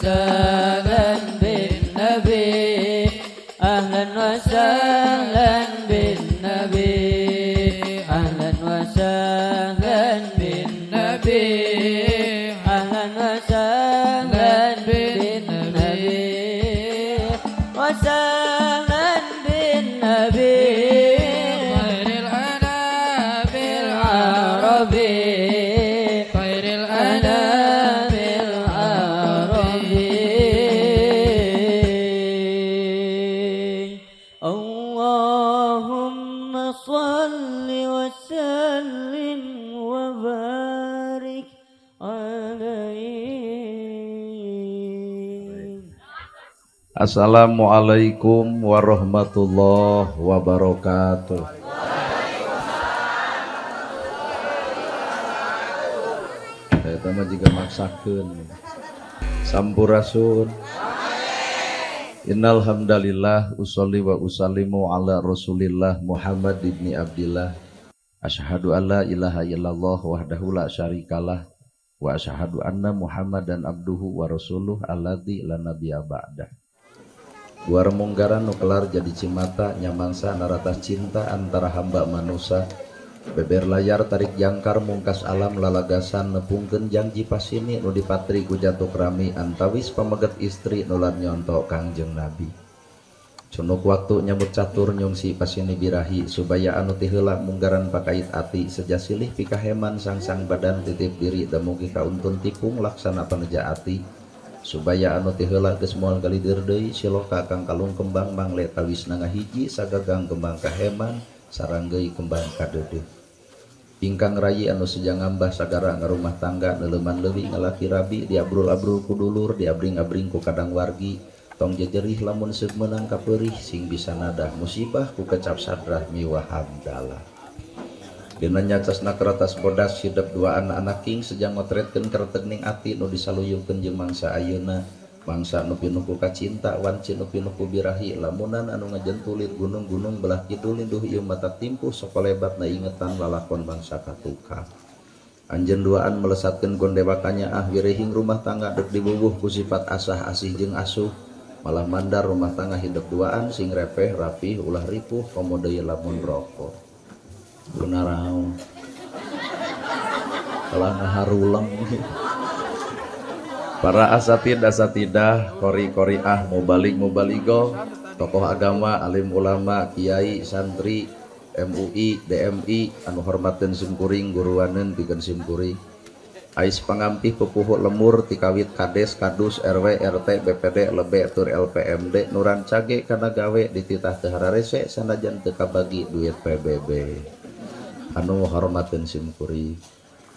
وسهلا بالنبي أهلا وسهلا بالنبي أهلا وسهلا بالنبي أهلا وسهلا بالنبي وسهلا بالنبي خير الأنام العربي خير الأنام الأنام العربي. اللهم صل وسلم وبارك عليه. Assalamualaikum warahmatullahi wabarakatuh. Saya mah juga maksakeun. Sampurasun. Innal hamdalillah usolli wa usallimu ala Rasulillah Muhammad ibni Abdillah. Asyhadu an la ilaha illallah wahdahu la syarikalah wa asyhadu anna Muhammadan abduhu wa rasuluh alladzi la nabiyya ba'dah. Guar munggaran nu kelar jadi cimata nyamangsa naratas cinta antara hamba manusa, beber layar tarik jangkar mungkas alam lalagasan nepungkeun janji pasini nu dipatri ku jatuk rami antawis pameget istri nular nyonto Kangjeng Nabi. Cunuk waktu nyambut catur nyungsi pasini birahi supaya anu ti heula munggaran pakait ati seja silih pikaheman sangsang badan titip diri damugi kauntun tipung laksana paneja ati supaya anu ti heula geus moal galidir deui siloka kang kalung kembang mangle tawis ngahiji sagagang kembang kaheman saranggeuy kembang kadeudeuh. Ingkang rayi anu seja ngambah sagara ngarumah tangga neuleman leuwih ngalaki rabi diabrul-abrul ku dulur diabring-abring ku kadang wargi tong jejerih lamun seuk meunang kapeurih sing bisa nadah musibah ku kecap sadrah miwah hamdalah. Dina nyacasna keratas bodas hidep dua anak-anak king sejang ngotretkeun keretegning ati nu disaluyukeun jeung mangsa ayeuna, mangsa nu pinuh ku kacinta wanci nu pinuh ku birahi lamunan anu ngajentulit gunung-gunung belah kidul linduh ieu mata timpuh sokolebatna ingetan lalakon bangsa katukang. Anjeun duaan melesatkeun gondewakanya ah wirehing rumah tangga dek dibubuh ku sifat asah asih jeung asuh malah mandar rumah tangga hidup duaan sing repeh rapih ulah ripuh komo deui lamun rokok gunaraon kalah ngaharuleng. Para asatid asatidah, kori koriah, mubalig mubaligoh, tokoh agama, alim ulama, kiai, santri, MUI, DMI, anu hormateun simkuring, guruaneun pikeun simkuring. Ais pangampih pupuhu lemur tikawit kades, kadus, RW, RT, BPD, lebe, tur LPMD, nu rancage kana gawe dititah teu hararese sanajan teu kabagi duit PBB. Anu hormateun simkuring.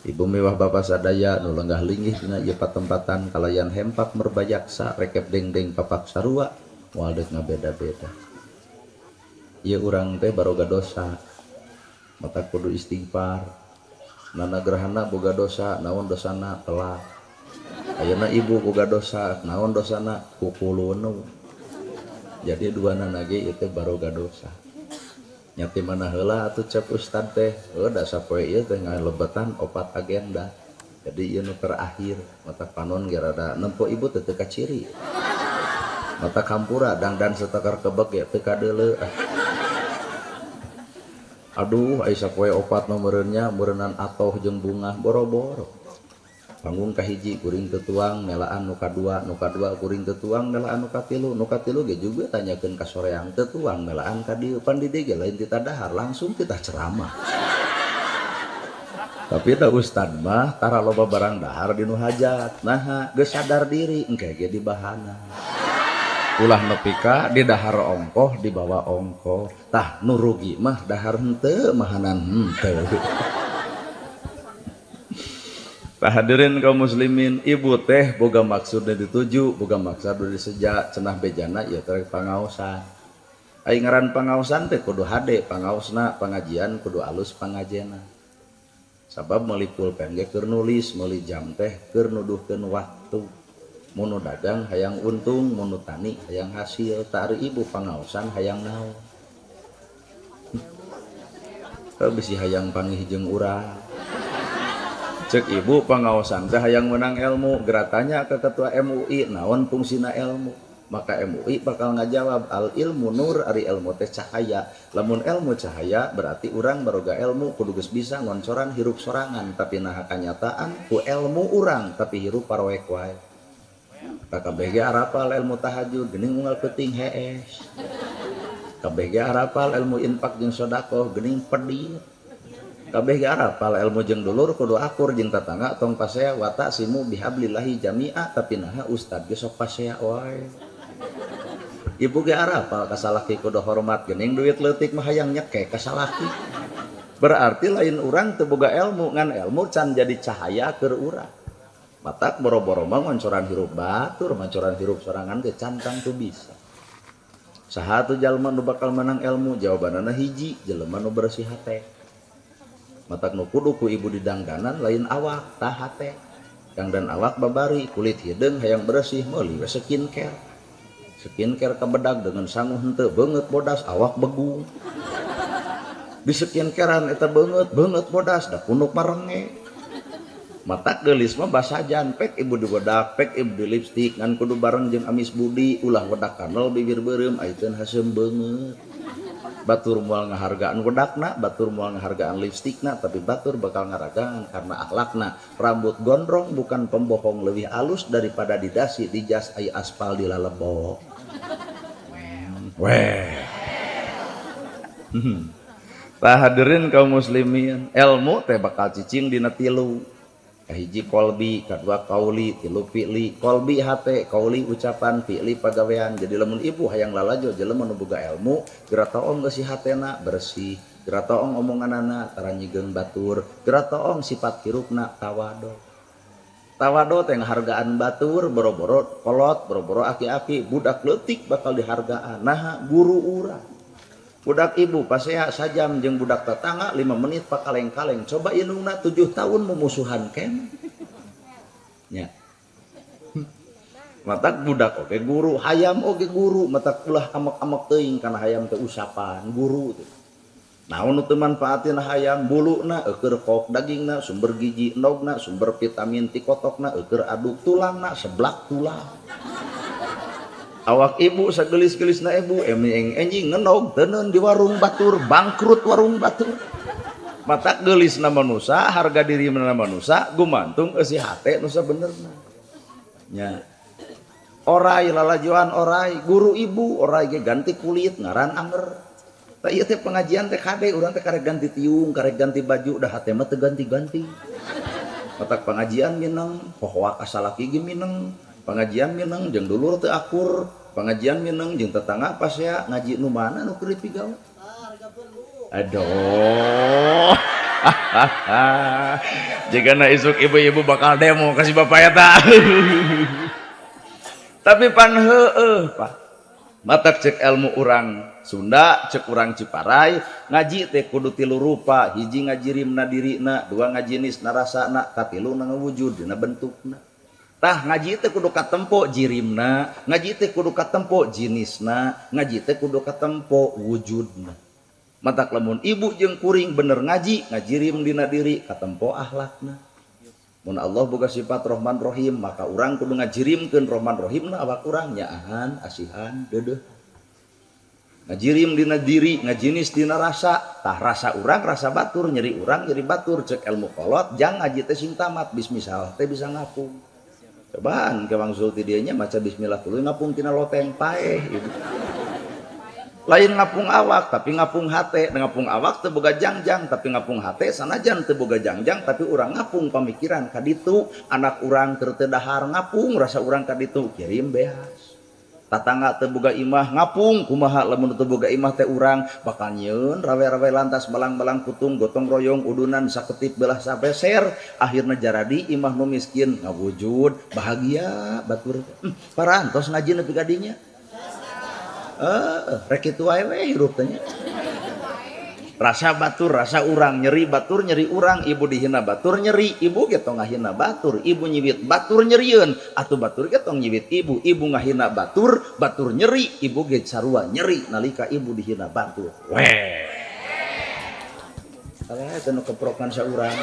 Ibu miwah bapak sadaya nu lenggah linggih dina ieu patempatan kalayan hempak merbayaksa rekep dengdeng papak sarua moal deuk ngabeda-beda. Ieu urang teh baroga dosa mata kudu istighfar. Nana gerhana boga dosa, naon dosana telat. Ayeuna ibu boga dosa, naon dosana kukulunu. Jadi dua nana ge ieu teh baroga dosa. Nyati mana heula atuh cep ustad teh, heuh da sapoe ieu teh ngalebetan opat agenda. Jadi ieu nu terakhir, mata panon ge rada nempo ibu teh teu kaciri. Mata kampura dangdan setakar kebek ge teu kadeuleu. Aduh, ai sapoe opat mah meureunnya meureunnan atoh jeung bungah boro-boro. Panggung kahiji kuring teu tuang melaan nu kadua kuring teu tuang melaan nu katilu ge juga tanyakeun ka soreang teu tuang melaan ka dieu pan di dieu ge lain tita dahar langsung tita ceramah. Tapi da ustad mah tara loba barang dahar di nu hajat, naha geus sadar diri engke ge dibahana. Ulah nepi ka di dahar ongkoh dibawa ongkoh, tah nu rugi mah dahar henteu mahanan henteu. Tah hadirin kaum muslimin, ibu teh boga maksudna dituju, boga maksud diseja cenah bejana ieu teh pangaosan. Ai ngaran pangaosan teh kudu hade pangaosna, pangajian kudu alus pangajena. Sabab meuli pulpen ge keur nulis, meuli jam teh keur nuduhkeun waktu. Mun nu dagang hayang untung, mun nu tani hayang hasil, tah ari ibu pangaosan hayang naon? Heuh bisi hayang panggih jeung urang. Cek ibu pengawasan teh hayang menang ilmu, geura tanya ke ketua MUI naon fungsina ilmu. Maka MUI bakal ngajawab al ilmu nur, ari ilmu teh cahaya. Lamun ilmu cahaya berarti urang baroga ilmu kudu geus bisa ngoncoran hirup sorangan, tapi naha kanyataan ku ilmu urang tapi hirup paroek wae. Kabeh ge arapal ilmu tahajud geuning unggal peuting hees. Kabeh ge arapal ilmu infak jeung sedekah geuning pedit. Kabeh ge arapal ilmu jeung dulur kudu akur jeung tatangga tong pasea wa'tasimu bihablillahi jami'a, tapi naha ustad ge sok pasea wae. Ibu ge arapal ka salaki kudu hormat geuning duit leutik mah hayang nyekek ka salaki. Berarti lain urang teu boga ilmu, ngan ilmu can jadi cahaya keur urang. Matak boro-boro mah ngoncoran hirup batur, ngoncoran hirup sorangan ge can tangtu bisa. Saha atuh jalma nu bakal menang ilmu? Jawabanana hiji, jelema nu bersih hate. Matak nu kudu ku ibu didangdanan lain awak, tah hate. Dangdan awak babari, kulit hideung hayang bersih meuli we skincare. Skincare kabedag dengan sangu henteu beungeut bodas awak begung. Di skincarean eta beungeut beungeut bodas da punuk marenge. Matak geulis mah basajan pek ibu dibedak, pek ibu di lipstik ngan kudu bareng jeung amis budi, ulah wedak kanal bibir beureum aiteun haseum beungeut. Batur moal ngahargaan wedakna, batur moal ngahargaan lipstikna, tapi batur bakal ngaragaan karena akhlakna. Rambut gondrong bukan pembohong, lebih alus daripada di dasi di jas ai aspal di lalebok. Weh. Tah hadirin kaum muslimin, ilmu teh bakal cicing dina tilu. Kahiji kolbi, kadua kauli, tilu fi'li. Kolbi hate, kauli ucapan, fi'li pagawean. Jadi lamun ibu hayang lalajo jelema nu boga ilmu, geura toong geus hatena bersih, geura toong omonganana tara nyigeung batur, geura toong sifat hirupna tawado. Tawado teh ngahargaan batur, boro-boro kolot, boro-boro aki-aki, budak leutik bakal dihargaan. Naha guru urang. Budak ibu pasea sajam jeung budak tetangga 5 menit pakaleng-kaleng, coba indungna 7 tahun mumusuhan ken nya. Matak budak oge guru, hayam oge guru, matak ulah amek-amek teuing kana hayam teh usapan guru teh. Naon nu teu manfaatina hayam, buluna eueur kok, dagingna sumber gizi, endogna sumber vitamin, tikotokna eueur aduk, tulangna seblak tulang. Awak ibu sagelis-gelisna ibu emeng enjing ngenog teuneun di warung batur, bangkrut warung batur. Matak geulisna manusa, harga diri mana manusa gumantung eusi hate nu sabenerna nya. Orai lalajoan orai guru ibu, orai ge ganti kulit ngaran anger. Tah ieu teh pengajian teh kade urang teh karek ganti tiung, karek ganti baju, dah hate mah teu ganti-ganti. Matak pengajian mineng, pohoak asalaki ge mineng. Pengajian mineng jeung dulur teu akur, pengajian mineng jeung tetangga pasea, ngaji nu mana nu keur dipigawe? Aduh. Jigana isuk ibu-ibu bakal demo kasih bapak eta. Tapi pan heueuh, Pak. Matak cek ilmu urang Sunda, cek urang Ciparai, ngaji teh kudu tilu rupa, hiji ngajirimna dirina, dua ngajinisna rasana, katilu na ngawujud dina bentukna. Tah ngaji teh kudu katempo jirimna, ngaji teh kudu katempo jinisna, ngaji teh kudu katempo wujudna. Matak lamun ibu jeung kuring bener ngaji, ngajirim dina diri katempo akhlakna. Mun Allah boga sifat Rahman Rahim, maka urang kudu ngajirimkeun Rahman Rahimna awak urang nyaahan, asihan, deudeuh. Ngajirim dina diri, ngajinis dina rasa, tah rasa urang rasa batur, nyeri urang nyeri batur, cek ilmu kolot, jang ngaji teh sing tamat, bismillah teh bisa ngapung. Cobaan ke Bang Zulti dianya maca bismillah tuluy ngapung tina loteng paeh ibu. Lain ngapung awak tapi ngapung hate, ngapung awak teu boga jangjang tapi ngapung hate sanajan teu boga jangjang tapi urang ngapung pamikiran ka ditu, anak urang keur teu dahar ngapung rasa urang ka ditu kirim beas. Tatangga teu boga imah ngapung kumaha lamun teu boga imah teh urang bakal nyieun rawe-rawe lantas balang-balang putung gotong royong udunan saketip belah sapeser akhirna jaradi imah nu miskin ngawujud bahagia batur. Parantos ngaji nepi ka dinya. Rek kitu wae we hirup teh nya. Rasa batur rasa urang, nyeri batur nyeri urang, ibu dihina batur nyeri, ibu ge tong ngahina batur, ibu nyiwit batur nyerieun, atuh batur ge tong nyiwit ibu, ibu ngahina batur, batur nyeri, ibu ge sarua nyeri nalika ibu dihina batur. Weh. Kalau eta nu keprokan saurang.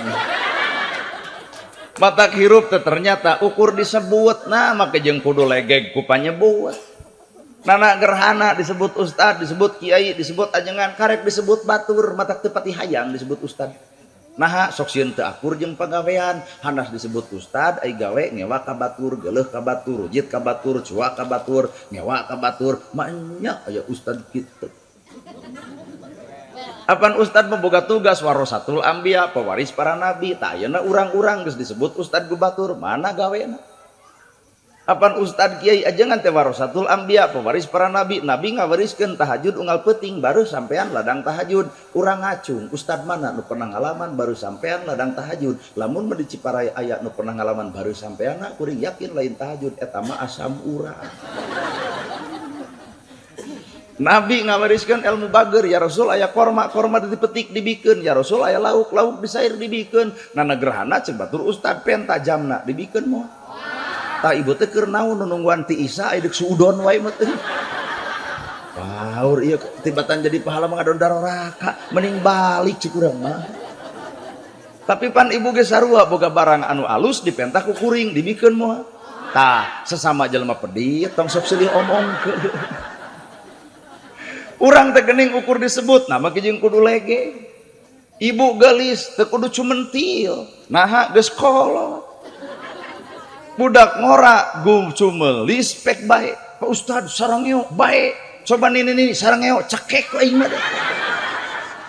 Matak hirup teh ternyata ukur disebut. Nah make jeung kudu legeg ku panyebut. Nana gerhana disebut ustad, disebut kiai, disebut ajengan, karek disebut batur, matak teu pati hayang disebut ustad. Naha sok sieun teu akur jeung pagawean, hanas disebut ustad ai gawe ngewa ka batur, geuleuh ka batur, rujit ka batur, cuak ka batur, ngewa ka batur, maenya aya ustad kitu. Apan ustad memboga tugas warasatul anbiya, pewaris para nabi, tah ayeuna urang-urang geus disebut ustad ku batur, mana gawena? Apan ustad kiai ajengan teh warasatul anbiya, pewaris para nabi, nabi ngawariskeun tahajud unggal peuting baru sampean ladang tahajud, urang ngacung, ustad mana nu pernah ngalaman baru sampean ladang tahajud, lamun mah di Ciparai aya nu pernah ngalaman baru sampeanna kuring yakin lain tahajud eta mah asam urat. Nabi ngawariskeun ilmu bager, ya Rasul aya korma, korma dipetik dibikeun, ya Rasul aya lauk, lauk disair dibikeun, nana gerhana cek batur ustad penta jamna dibikeun moal. Tah ibu teh keur naon nu nungguan ti Isa aya deuk suudon wae mah teh. Paur ieu tibatan jadi pahala mah ngadon daroraka, mending balik cek urang mah. Tapi pan ibu ge sarua boga barang anu alus dipentah ku kuring dibikeun moal. Tah sesama jelema pedit tong sok silih omongkeun. Urang teh geuning ukur disebut nama jeung kudu lege. Ibu geulis teu kudu cumentil, naha geus kolot. Budak ngora cumelis pek bae. Pak Ustad sarangeo bae. Coba nini nini sarangeo cekek aing mah.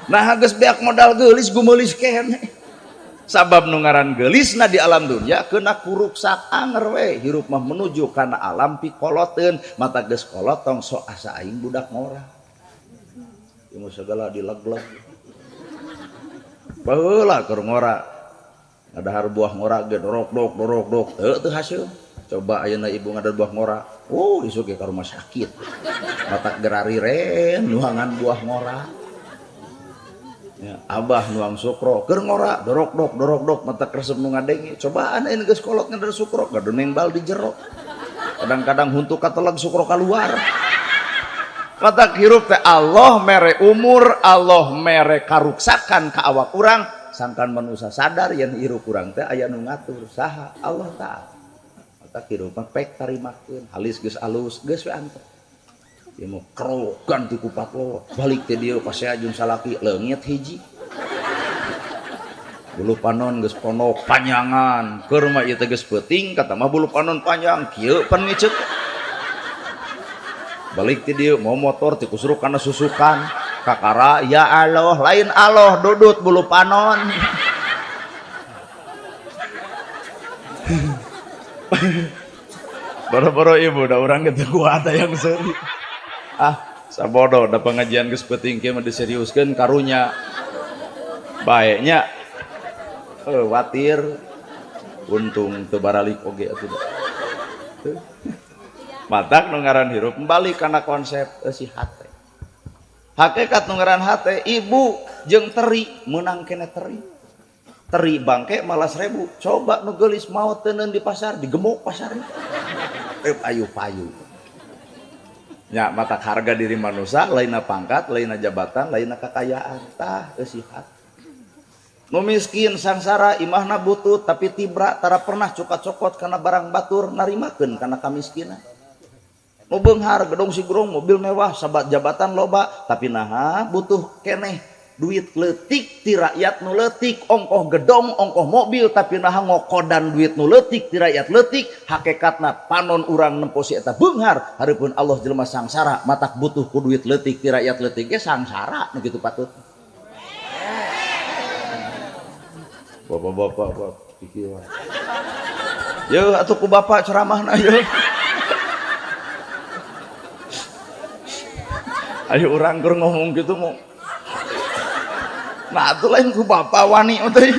Naha geus beak modal geulis gumeulis keneh. Sabab nu ngaran geulisna di alam dunya keuna kuruksak anger we hirup mah menuju kana alam pikoloteun mata geus kolot tong sok asa aing budak ngora. Ieu segala dileg-leg. Baheula keur ngora ngadahar buah ngora ge dorok-dok dorok-dok teu teu hasil. Coba ayeuna ibu ngadahar buah ngora, oh isuk ge ka rumah sakit. Matak gerariren nuangan buah ngora. Ya, abah nuang sukro keur ngora dorok-dok dorok-dok matak resep nu ngadenge. Cobaan ayeuna geus kolot ngadahar sukro gadoneng bal di jero. Kadang-kadang huntu kateleg sukro kaluar. Matak hirup teh Allah mere umur, Allah mere karuksakan ka awak urang, sangkan manusia sadar yen hirup urang teh aya nu ngatur saha Allah Ta'ala. Matak hirup mah pek tarimakeun, halis geus alus geus we antep. Ieu mah kerogan ti kupat lo, balik teh dieu pasea jeung salaki leungit hiji. Bulu panon geus pondok panjangan, keur mah ieu teh geus peuting kata mah bulu panon panjang kieu pan ngiceup. Balik ti dieu mau motor ti kusruk kana susukan kakara ya Allah lain Allah dudut bulu panon. Boro-boro ibu da urang ge teu kuat hayang seuri. Ah sabodo da pengajian geus peuting kieu mah diseriuskeun karunya bae nya. Watir untung teu baralik oge atuh. Matak nu ngaran hirup balik kana konsep si hate. Hakikat nu ngaran hate ibu jeung teri meunang kene teri. Teri bangke malas ribu. Coba nu geulis maot teuneun di pasar digemuk pasarna. Ayu payu. Nya matak harga diri manusia lainna pangkat, lainna jabatan, lainna kekayaan. Tah eusi hate. Nu miskin sangsara imahna butut tapi tibra tara pernah cuka cokot kana barang batur narimakeun kana kamiskinan. Nu beunghar gedong sigrong mobil mewah sabat jabatan loba tapi naha butuh keneh duit leutik ti rakyat nu leutik ongkoh gedong ongkoh mobil tapi naha ngokodan duit nu leutik ti rakyat leutik hakikatna panon urang nempo si eta beunghar hareupeun Allah jelema sangsara matak butuh ku duit leutik ti rakyat leutik ge sangsara nu kitu patut. Bapak-bapak pak pikir. Yeuh atuh ku bapak ceramahna yeuh. Ayo urang keur ngomong gitu mau. Nah atuh lain ku bapak wani teh.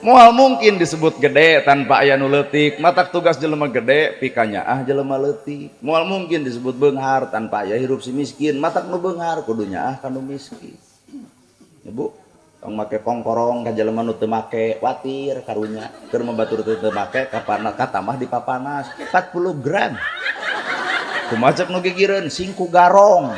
Moal mungkin disebut gede tanpa aya nu leutik, matak tugas jelema gede pikanya ah jelema leutik. Moal mungkin disebut beunghar tanpa aya hirup si miskin, matak nu beunghar kudunya ah ka nu miskin. Ibu tong make kongkorong ka jelema nu teu make watir karunya keur mah batur teu make kapana katamah di papanas 40 gram. Kumaha cek nu gigireun singku garong.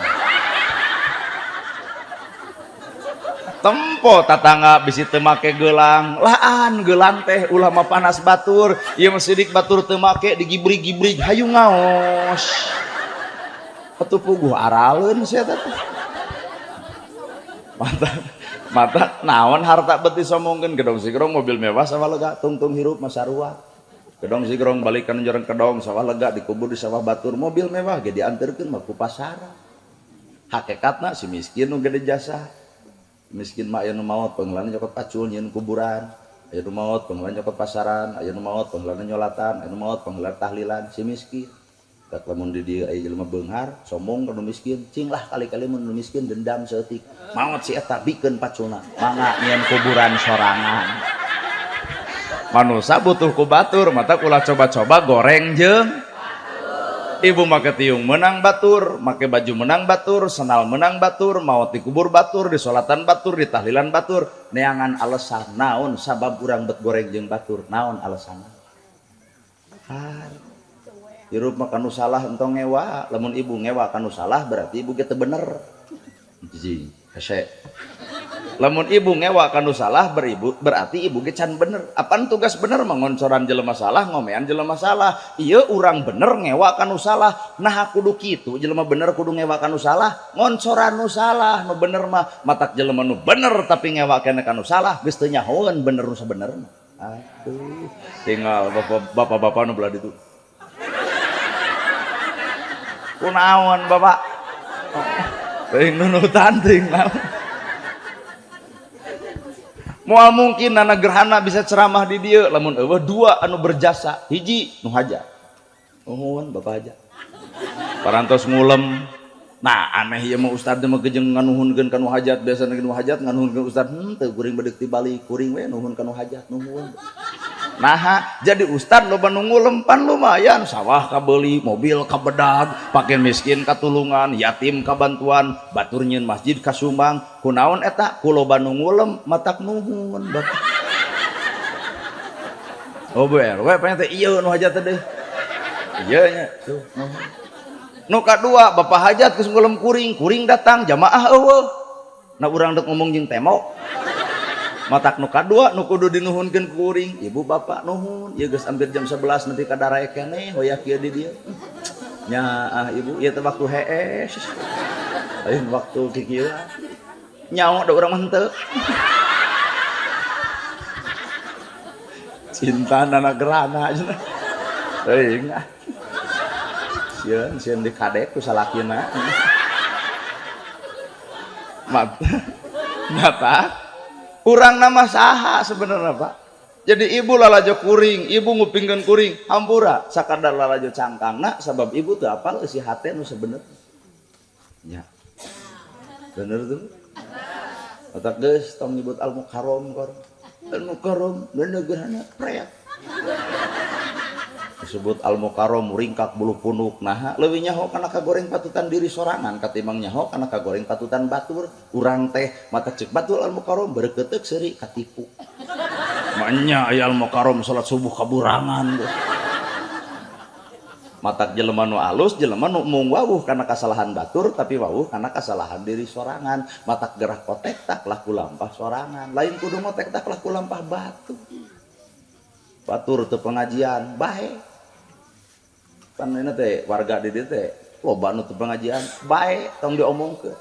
Tempo tatangga bisi teu make gelang, laan gelang teh ulah mah panas batur. Ieu mah sidik batur teu make digibrig-gibrig hayu ngaos. Atuh puguh araleun sia teh. Mata mata naon harta bet disombongkeun, gedong sigrong mobil mewah sawah lega tungtung hirup mah sarua. Gedong sigrong balik kana jurang kedong sawah lega dikubur di sawah batur, mobil mewah ge dianterkeun mah ku pasara. Hakikatna si miskin nu gede jasa. Miskin mah aya nu maot pangheulana nyokot pacul nyieun kuburan, aya nu maot pangheulana nyokot pasaran, aya nu maot pangheulana nyolatan, aya nu maot pangheulana tahlilan, si miskin. Tak lamun di dieu aya jelema beunghar, sombong ka nu miskin, cing lah kali-kali mun nu miskin dendam saeutik. Maot si eta bikeun paculna, mangga nyieun kuburan sorangan. Manusa butuh ku batur, mata ulah coba-coba goreng jeung ibu make tiung menang batur, make baju menang batur, senal menang batur, maot dikubur batur, disolatan batur, ditahlilan batur, neangan alasan naon sabab urang bet goreng jeung batur, naon alasanna? Har. Hirup mah kanu salah entong ngewa, lamun ibu ngewa kanu salah berarti ibu ge teu bener. Jijing, hese. Lamun ibu ngewa kanu salah beribu berarti ibu ge can bener. Apan tugas bener mah ngoncoran jelema salah, ngomean jelema salah. Ieu urang bener ngewa kanu salah. Nah kudu kitu jelema bener kudu ngewa kanu salah, ngoncoran nu salah. Nu bener mah matak jelema nu bener tapi ngewa keneh kanu salah geus teu nyahoeun bener nu sabenerna. Aduh, tinggal bapak-bapak nu belah ditu. Kunaon bapak? Teuing nunutan teuing naon. Moal mungkin nana gerhana bisa ceramah di dieu lamun eueuh dua anu berjasa, hiji nu hajat. Nuhun bapak hajat. Parantos ngulem. Nah aneh ieu mah ustad mah gejeng nganuhunkeun ka nu hajat, biasana nu hajat nganuhunkeun ustad, teu kuring bedek ti balik, kuring we nuhun ka nu hajat, nuhun. Naha jadi ustad loba nu ngulem pan lumayan, sawah kabeuli, mobil kabedag, pake miskin katulungan, yatim kabantuan, batur nyieun masjid kasumbang, kunaon eta ku loba nu ngulem matak nuhun bapak. Oh Bu RW pengen teh ieu nu hajat teh deui. Ieu nya tuh nuhun. Nu kadua bapak hajat geus ngulem kuring, kuring datang jamaah eueuh. Nah urang dek ngomong jeung tembok. Matak nu kadua nu kudu dinuhunkeun ku kuring, ibu bapak nuhun, ieu geus hampir jam 11 nepi ka daraek keneh hoyak kieu di dieu. Nya ah ibu ieu teh waktu hees. Lain waktu kikieuan. Nyaho da urang mah henteu. Cinta nana gerana cenah. Teuing ah. Sieun sieun dikadek ku salakina. Mata, mata urang nama saha sebenarnya Pak. Jadi ibu lalajo kuring, ibu ngupingkeun kuring, hampura sakadar lalajo cangkangna sabab ibu teu apal eusi hate nu sebenerna. Nya. Bener tuh. Otak geus tong nyebut al mukarrom kor. Al mukarrom bener gerhana preak. Disebut al mukarrom ringkak bulu punuk, nah leuwih nyaho kana kagoreng patutan diri sorangan katimbang nyaho kana kagoreng patutan batur. Urang teh mata cek batur al mukarrom berketek seuri katipu. Manya aya al mukarrom salat subuh kaburangan geus. Matak jelema nu alus jelema nu mung wawuh kana kasalahan batur tapi wawuh kana kasalahan diri sorangan. Matak gerak kotek tak laku lampah sorangan, lain kudu ngotek tak laku lampah batu. Batur teu pengajian bae. Pan ini teh warga di dieu teh loba nu teu pengajian bae tong diomongkeun.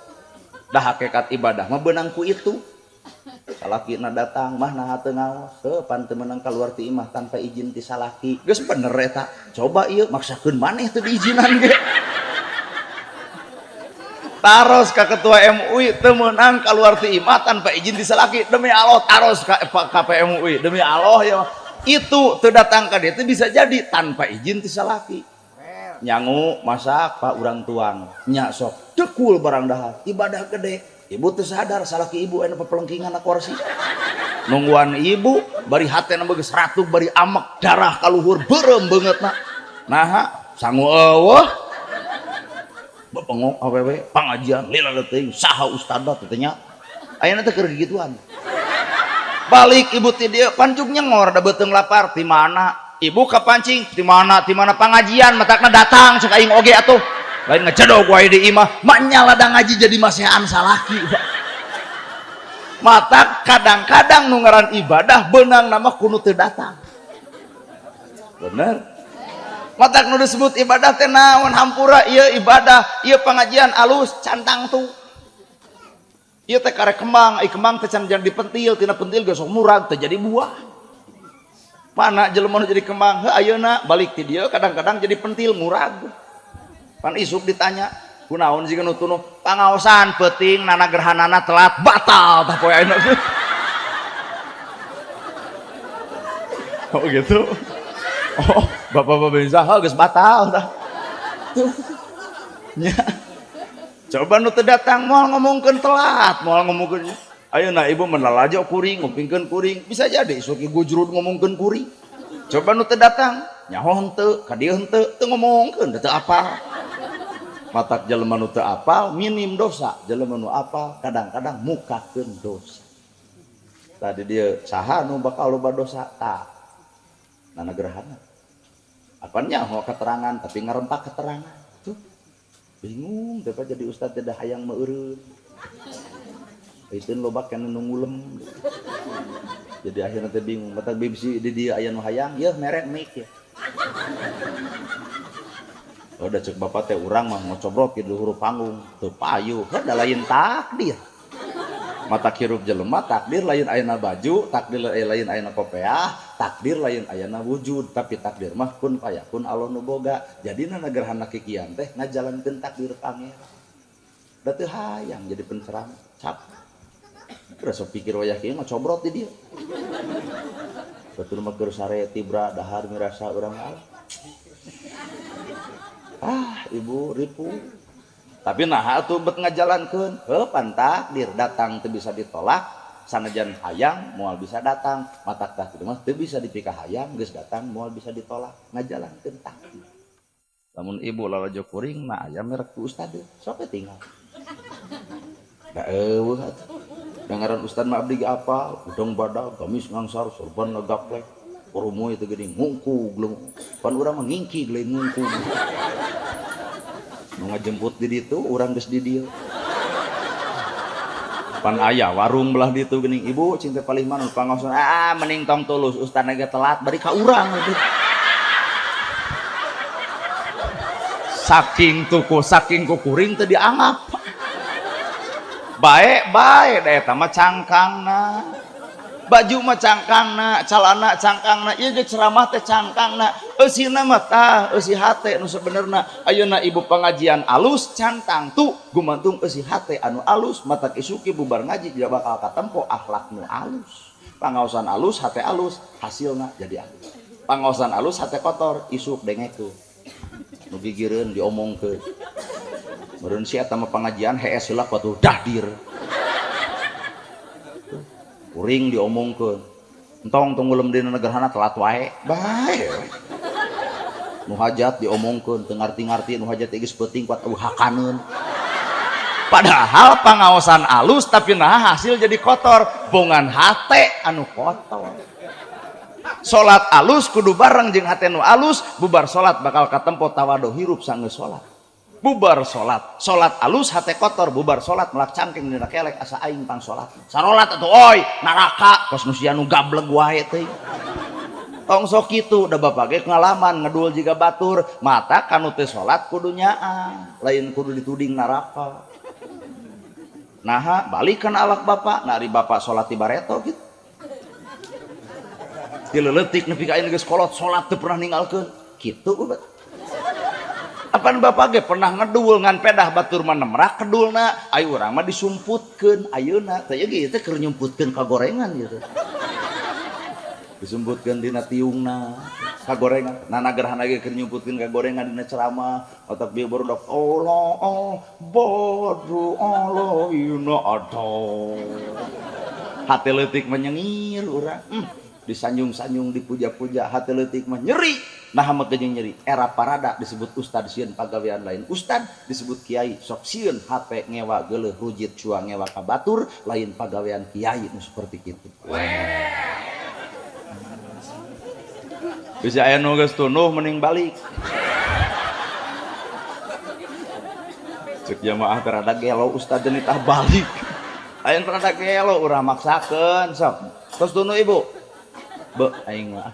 Dah hakikat ibadah mah beunang ku itu. Salakina datang mah naha teu ngaos, heuh pan teu meunang kaluar ti imah tanpa izin ti salaki. Geus bener eta. Coba ieu maksakeun maneh teu diizinan ge. Taros ka ketua MUI teu meunang kaluar ti imah tanpa izin ti salaki. Demi Allah taros ka KPMUI, demi Allah ya. Itu teu datang ka dieu teh bisa jadi tanpa izin ti salaki. Nyangu masak pak urang tuang nya sok dekul barang dahar ibadah gede. Ibu teu sadar salaki ibu aya pepelengkingan na kursi nungguan ibu bari hatena geus ratu bari amek darah kaluhur beureum beungeutna. Naha sangu eueuh bepengok awewe pangajian lila leuting saha ustadna teh nya ayeuna teh keur gituan. Balik ibu ti dieu pancuk nyengor da beuteung lapar ti mana ibu kapancing ti mana ti mana pangajian matakna datang cek aing oge atuh lain ngejedog wae di imah maknya ladang ngaji jadi masehan salaki. Mata kadang-kadang nu ngaran ibadah beunang nama kuno teu datang. Bener? Matak nu disebut ibadah teh naon hampura ieu ibadah, ieu pengajian alus cantang tuh. Ieu teh karek kembang, ai kembang teh can jadi pentil, tina pentil geus sok murag teh jadi buah. Pana jelema nu jadi kembang, heuh ayeuna balik ti dieu kadang-kadang jadi pentil murag. Pan isuk ditanya, kunaon siga nu tunuh pangaosan peuting nana gerhanana telat batal tah poe ayeuna. Oh gitu. Oh, bapak-bapak bisa geus batal tah. Tuh. Nya. Coba nu teu datang moal ngomongkeun telat, moal ngomongkeun. Ayeuna ibu menalajo kuring, ngupingkeun kuring, bisa jadi isuk gujrud ngomongkeun kuring. Coba nu teu datang, nyaho henteu, ka dieu henteu, teu ngomongkeun, teu apal. Matak jelema nu teu apal minim dosa, jelema nu apal kadang-kadang mukakeun dosa. Tadi dia saha nu bakal loba dosa tah. Nana gerhana. Apan nyaho keterangan tapi ngarempak keterangan. Tuh. Bingung teh jadi ustad teh hayang meureun. Itu loba keneh nu ngulem. Jadi akhirnya teh bingung, matak bisi di dieu aya nu hayang, yeuh merek mic ya. Oh, da cek bapak teh urang mah ngocobrot di luhur panggung, teu payu, heuh da lain takdir. Mata hirup jelema takdir lain ayana baju, takdir lain ayana kopeah, takdir lain ayana wujud, tapi takdir mah kun payakun Allah nu boga. Jadina gerhana kikian teh ngajalankeun takdir pangeran. Da teu hayang jadi penceramah, cap. Terus sok pikir wayah kieu ngocobrot di dieu. Batur mah keur sare tibra dahar mirasa urang Allah. Ah, ibu ripu. Tapi nah atuh bet ngajalankeun, heuh pan takdir datang teu bisa ditolak, sanajan hayang moal bisa datang, matak takdir mah teu bisa dipikahayang, geus datang moal bisa ditolak, ngajalankeun takdir. Lamun ibu lalajo kuring mah aya merek ku ustad, sok we tinggal. Da eueuh atuh. Da ngaran ustad mah abdi ge apal, udang badag, gamis ngangsar, sorban ngagaplek. Korumuy teh geuning ngungkug leung. Pan urang mah ngingkig lain ngungkug. Nu ngajemput di ditu urang geus di dieu. Pan aya warung belah ditu geuning ibu cing teh palih mana pangaosan ah mending tong tulus ustad ge telat bari ka urang gitu. Saking tuku saking kukuring teu dianggap. Bae bae da eta mah cangkangna. Baju mah cangkangna, calana cangkangna, ieu ge ceramah teh cangkangna, eusina mah tah, eusi hate nu sebenerna. Ayeuna ibu pengajian alus cantang tu gumantung eusi hate anu alus, matak isuki bubar ngaji tidak bakal katempo akhlak nu alus. Pangaosan alus, hate alus, hasilna jadi alus. Pangaosan alus, hate kotor, isuk dengekeun. Nu gigireun diomongkeun. Meureun si eta mah pengajian hees heula batu dahdir. Kuring diomongkeun. Entong tong ngulem dina negerhana telat wae. Bae we. Nu hajat diomongkeun, teu ngarti-ngarti nu hajat geus peuting kuat eueuh hakaneun. Padahal pangaosan alus tapi nah hasil jadi kotor, bongan hate anu kotor. Salat alus kudu bareng jeung hate nu alus, bubar salat bakal katempo tawadu hirup sanggeus salat. Bubar salat, salat alus hate kotor, bubar salat melak cangking dina kelek asa aing pang salat. Sarolat atuh oi, neraka kos nu sia nu gableg wae teh. Tong sok kitu da bapak ge ngalaman ngedul jiga batur, mata kanu teu salat kudu nyaah, lain kudu dituding neraka. Naha balik kana awak bapak, nah ari bapak salat di bareto kitu. Ti leuletik nepi ka ayeuna geus kolot salat teu pernah ninggalkeun. Kitu bapak. Apan bapak ge pernah ngedul ngan pedah batur mah nemrak kedulna, ayo urang mah disumputkeun ayeuna teh ieu ge teh keur nyumputkeun ka gorengan gitu. Disumputkeun dina tiungna ka gorengan. Nana gerhana ge keur nyumputkeun ka gorengan dina ceramah, otak bieu barudak Allah badru alaina aduh. Hate leutik mah nyengir urang. Disanjung-sanjung dipuja-puja hate leutik mah nyeri. Nah mah geuning nyeri era parada disebut ustad sieun pagawean lain ustad disebut kiai sok sieun hate ngewa geuleuh rujit cua ngewa ka batur lain pagawean kiai nu seperti kitu. Bisa aya nu geus tunuh mending balik. Cek jamaah teh rada gelo ustad teh nitah balik. Lain rada gelo urang maksakeun sok. Tos tunu ibu. Be aing mah.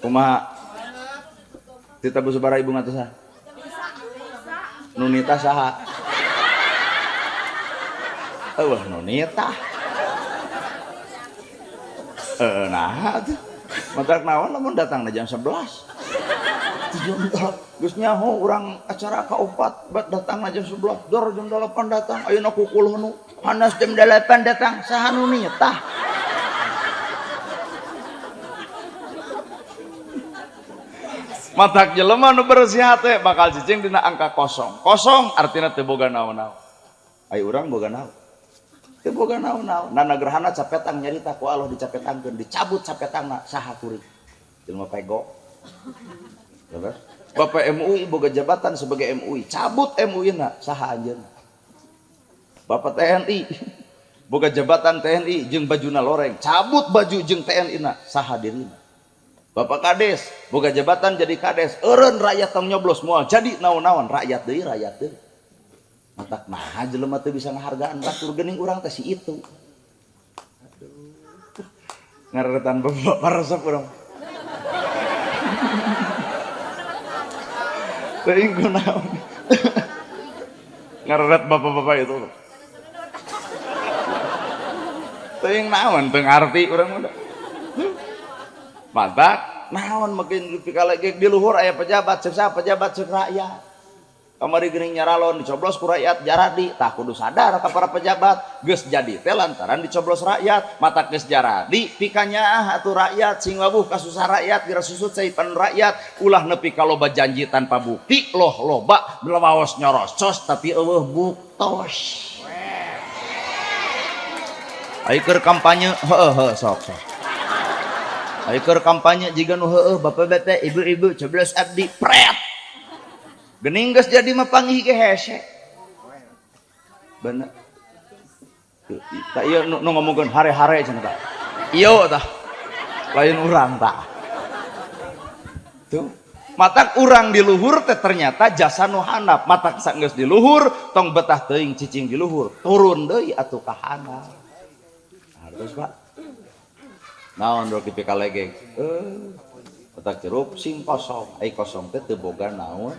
Kumaha? Tita bu sabaraha ibu ngatusan? Nunita saha? Eueuh nunita. Nah atuh. Matak naon lamun datangna jam 11. Geus nyaho urang acara ka-4 bat datangna jam 11, dor jam 8 datang, ayeuna kukuluh nu hanas jam 8 datang, saha nu nitah? Matak jelema nu bersih hate bakal cicing dina angka kosong. Kosong artina teu boga naon-naon. Ai urang boga naon? Teu boga naon-naon. Nana gerhana capetang nyarita ku Allah dicapetangkeun, dicabut capetangna saha kuring. Jelema pego. Terus Bapak MUI boga jabatan sebagai MUI, cabut MUI na saha anjeunna. Bapak TNI boga jabatan TNI jeung bajuna loreng, cabut baju jeung TNI na saha dirina. Bapak Kades boga jabatan jadi Kades, eureun rakyat tong nyoblos moal jadi naon-naon, rakyat deui rakyat deui. Matak naha jelema teu bisa ngahargaan batur geuning urang teh si itu. Aduh. Ngareretan bapak resep urang. Teuing kunaon. Ngareret bapak-bapak itu. Teuing naon teu ngarti urang mah. Matak naon makin dipikalegek di luhur aya pejabat, ceuk saha pejabat ceuk rakyat. Kamari geuning nyaralon dicoblos ku rakyat jaradi, tah kudu sadar ka para pejabat geus jadi teh lantaran dicoblos rakyat, matak geus jaradi pikanyaah atuh rakyat sing wabuh kasusah rakyat geura susut saipan rakyat, ulah nepi ka loba janji tanpa bukti, loh loba waos nyorocos tapi eueuh buktos. Ai keur kampanye heueuh heuh sok sok. Ai keur kampanye jiga nu heueuh bapak-bapak ibu-ibu coblos abdi pret. Gening geus jadi mah panggih ge hese. Bener. Tah ieu nu ngomongkeun hare-hare cenah tah. Ieu tah. Lain urang tah. Tuh. Matak urang di luhur teh ternyata jasa nu handap. Matak sanggeus di luhur tong betah teuing cicing di luhur. Turun deui atuh ka handap. Hartos Pak. Naon rok dipikalegek? Otak jeruk sing kosong. Ai kosong teh teu boga naon.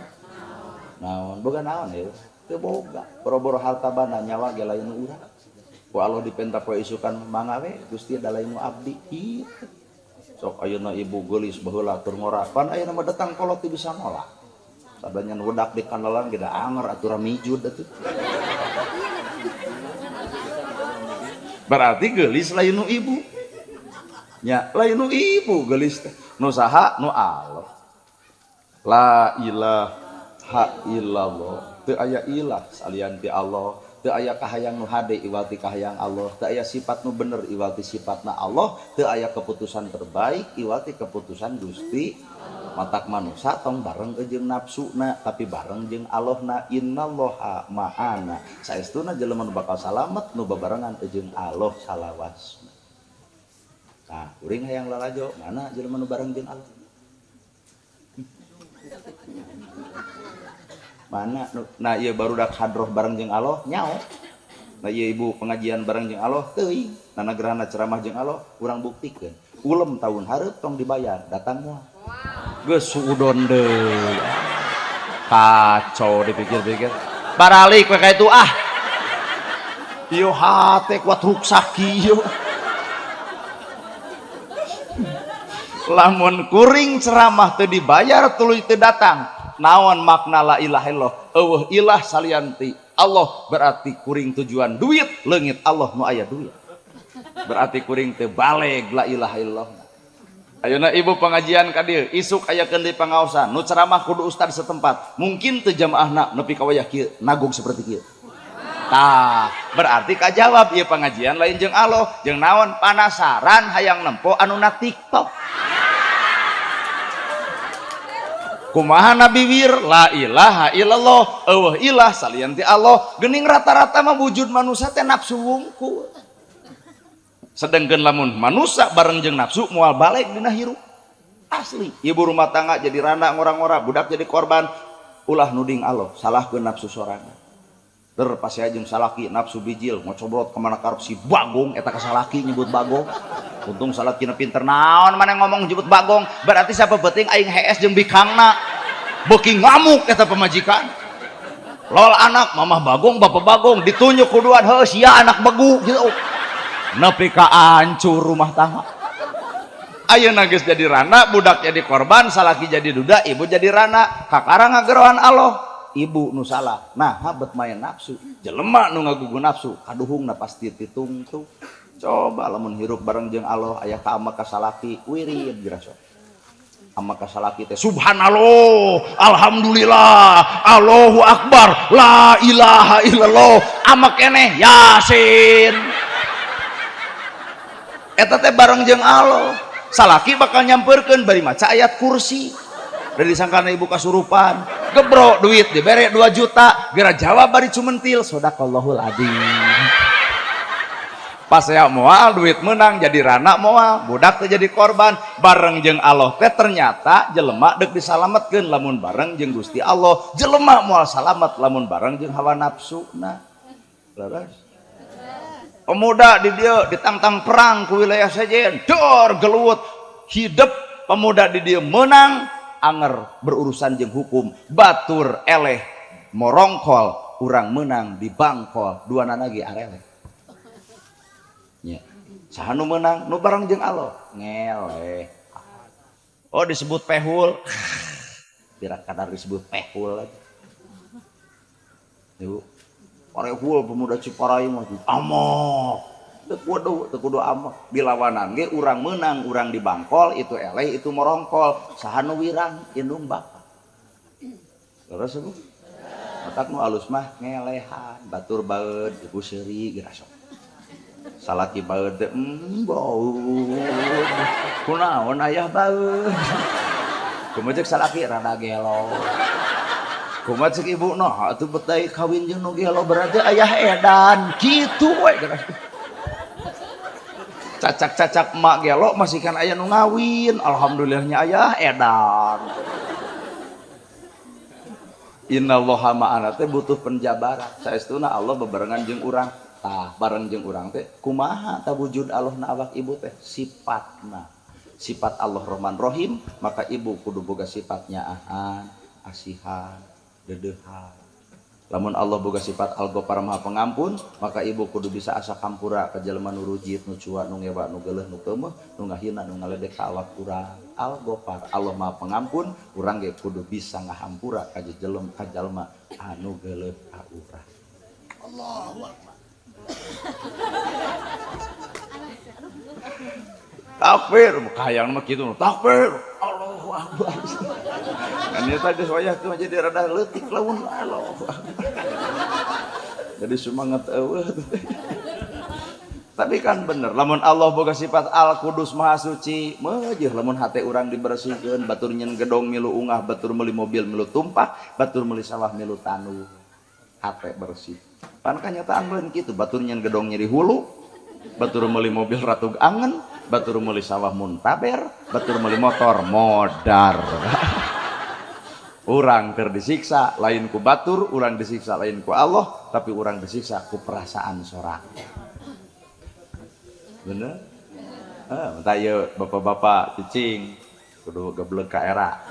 Naon boga naon ya? Teu boga. Boro-boro harta banda nyawa ge lain nu urang. Ku Allah dipenta poe isukan mangga we Gusti da lain nu abdi kitu. Sok ayeuna ibu geulis baheula tur ngora. Pan ayeuna mah datang kolot teu bisa nolak. Sadanya nu wedak di kandalan ge da anger atuh ramijud atuh. Berarti geulis lain nu ibu. Nya lain nu ibu geulis teh. Nu saha nu Allah. La ilaha illallah. Teu aya ilah salian ti Allah. Teu aya kahayang nu hade iwal ti kahayang Allah. Teu aya sifat nu bener iwal ti sifatna Allah. Teu aya keputusan terbaik iwal ti keputusan Gusti. Matak manusa tong bareng jeung nafsuna tapi bareng jeung Allahna. Innallaha ma'ana. Saestuna jelema nu bakal salamet nu babarengan jeung Allah salawasna. Nah, kuring hayang lalajo mana jelema nu bareng jeung Allah? Mana nah ieu barudak hadroh bareng jeung Allah nyao. Nah ieu ibu pengajian bareng jeung Allah teuing. Nah gerhana ceramah jeung Allah urang buktikeun. Ulem tahun hareup tong dibayar, datang moal. Geus suudon deui. Kacau dipikir-pikir. Baralik we ka itu ah. Ieu hate kuat ruksak ieu. Lamun kuring ceramah teu dibayar tuluy teu datang. Naon makna la ilaha illallah? Eueuh ilah salian ti Allah berarti kuring tujuan duit leungit Allah nu aya duit. Berarti kuring teu baleg la ilaha illallah. Ayeuna ibu pengajian ka dieu, isuk aya keun deui pangaosan, nu ceramah kudu ustad setempat. Mungkin teu jamaahna nepi ka wayah kieu nagog seperti kieu. Tah, berarti kajawab ieu pengajian lain jeung Allah, jeung naon panasaran hayang nempo anu na TikTok. Kumaha Nabi wir la ilaha illallah eueuh ilah salian ti Allah. Geuning rata-rata mah wujud manusia teh nafsu wungkul. Sedengkeun lamun manusia bareng jeung nafsu moal balik dina hirup. Asli ibu rumah tangga jadi randa ngora-ngora, budak jadi korban, ulah nuding Allah, salahkeun nafsu sorangan. Der pasti jeung salaki nafsu bijil ngocobrot kemana karep si Bagong eta ka salaki nyebut Bagong. Untung salakina pinter naon mana ngomong nyebut Bagong, berarti siapa penting aing hees jeung bikangna. Beuki ngamuk eta pamajikan. Lol anak mamah Bagong bapak Bagong ditunjuk kuduan heuh sia anak begu gitu. Nepi ka hancur rumah tangga. Ayeuna geus jadi rana, budak jadi korban, salaki jadi duda, ibu jadi rana, kakara ngageroan Allah. Ibu nu salah. Nah, bet main nafsu. Jelema nu ngagugu nafsu, kaduhungna pasti titungtung. Coba lamun hirup bareng jeung Allah aya ka ama ka salaki, wirid geura sok. Ama ka salaki teh subhanallah, alhamdulillah, Allahu akbar, la ilaha illallah, ama keneh yasin. Eta teh bareng jeung Allah. Salaki bakal nyamperkeun bari maca ayat kursi. Da disangkana ibu kasurupan, gebro duit dibere 2 juta, geura jawab bari cumentil sadaqallahul adzim. Pas saya moal duit menang jadi rana moal, budak teh jadi korban, bareng jeung Allah teh ternyata jelema deuk disalametkeun lamun bareng jeung Gusti Allah, jelema moal salamet lamun bareng jeung hawa nafsuna. Leres. Pemuda di dieu ditantang perang ku wilayah sejen, dor gelut, hidup pemuda di dieu menang, anger berurusan jeung hukum, batur eleh morongkol, urang menang di bangkol, dua lagi areleh. Nya. Saha nu menang? Nu bareng jeung Allah. Ngeleh. Oh disebut pehul. Tidak kadar disebut pehul lagi. Ibu, parehul pemuda Ciparai mah amok. Teu kudu, teu kudu amok. Dilawanan ge urang menang, urang di bangkol, itu eleh, itu morongkol. Saha nu wirang indung bapa. Terus ibu? Otak nu alus mah ngelehan, batur baeud, ibu seuri geura sok. Salaki baeud teh baeud. Kunaon ayah baeud. Kumaha cek salaki rada gelo. Kumaha cek ibu noh atuh betai kawin jeung nu gelo berarti ayah edan kitu we geura. Cacak-cacak emak gelo masih kan aya nu ngawin, alhamdulillahnya ayah edan. Innallaha ma'ana teh butuh penjabaran. Saestuna Allah bebarengan jeung urang. Tah bareng jeung urang teh kumaha tah wujud Allah na awak ibu teh sifatna. Sifat Allah Rahman Rahim, maka ibu kudu boga sifatnya ahan, asihan, deudeuhan. Lamun Allah boga sifat Al-Ghaffar Maha Pengampun, maka ibu kudu bisa asa kampura ka jelema nu rujit, nu cua, nu ngewa, nu geuleuh, nu keumeuh, nu ngahina, nu ngaledek ka awak urang. Al-Ghaffar, Allah Maha Pengampun, urang ge kudu bisa ngahampura ka jelema ka jalma anu geuleuh ka urang. Allahu Akbar. Takbir, kahayang mah kitu, takbir, Allahu Akbar. Kan eta geus wayah teh jadi rada leutik lamun Allahu Akbar. Jadi semangat eueuh. Tapi kan bener, lamun Allah boga sifat Al-Qudus Maha Suci, meujeun lamun hate urang dibersihkeun, batur nyen gedong milu ungah, batur meuli mobil milu tumpah, batur meuli sawah milu tanu. Hate bersih. Pan kanyataan lain kitu, batur nyen gedong nyeri hulu, batur meuli mobil ratug angen, batur meuli sawah muntaber, batur meuli motor modar. Urang keur disiksa lain ku batur, urang disiksa lain ku Allah, tapi urang disiksa ku perasaan sorang. Bener? Entah ieu bapak-bapak cicing kudu geblek ka era.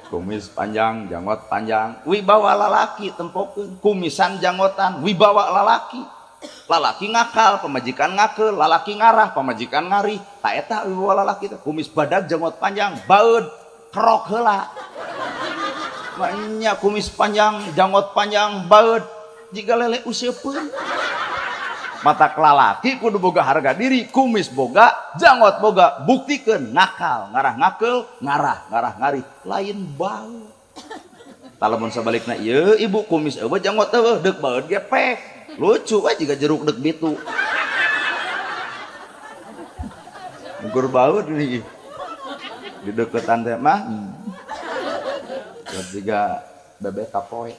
Kumis panjang, janggot panjang, wibawa lalaki tempokeun, kumisan janggotan, wibawa lalaki. Lalaki ngakal, pamajikan ngakeul, lalaki ngarah, pamajikan ngarih. Ta eta wibawa lalaki teh, kumis badag, janggot panjang, baeud, kerok heula. Maknya kumis panjang, janggot panjang, baeud, jiga lele useupeun. Mata lalaki kudu boga harga diri, kumis boga, janggot boga, buktikeun nakal, ngarah ngakeul, ngarah, ngarah ngarih, lain baeud. Tah lamun sabalikna ieu ibu kumis eueuh janggot eueuh deuk baeud ge pek. Lucu we jiga jeruk deuk bitu. Ukur baeud nih. Di deketan teh mah. Jiga bebek kapoe.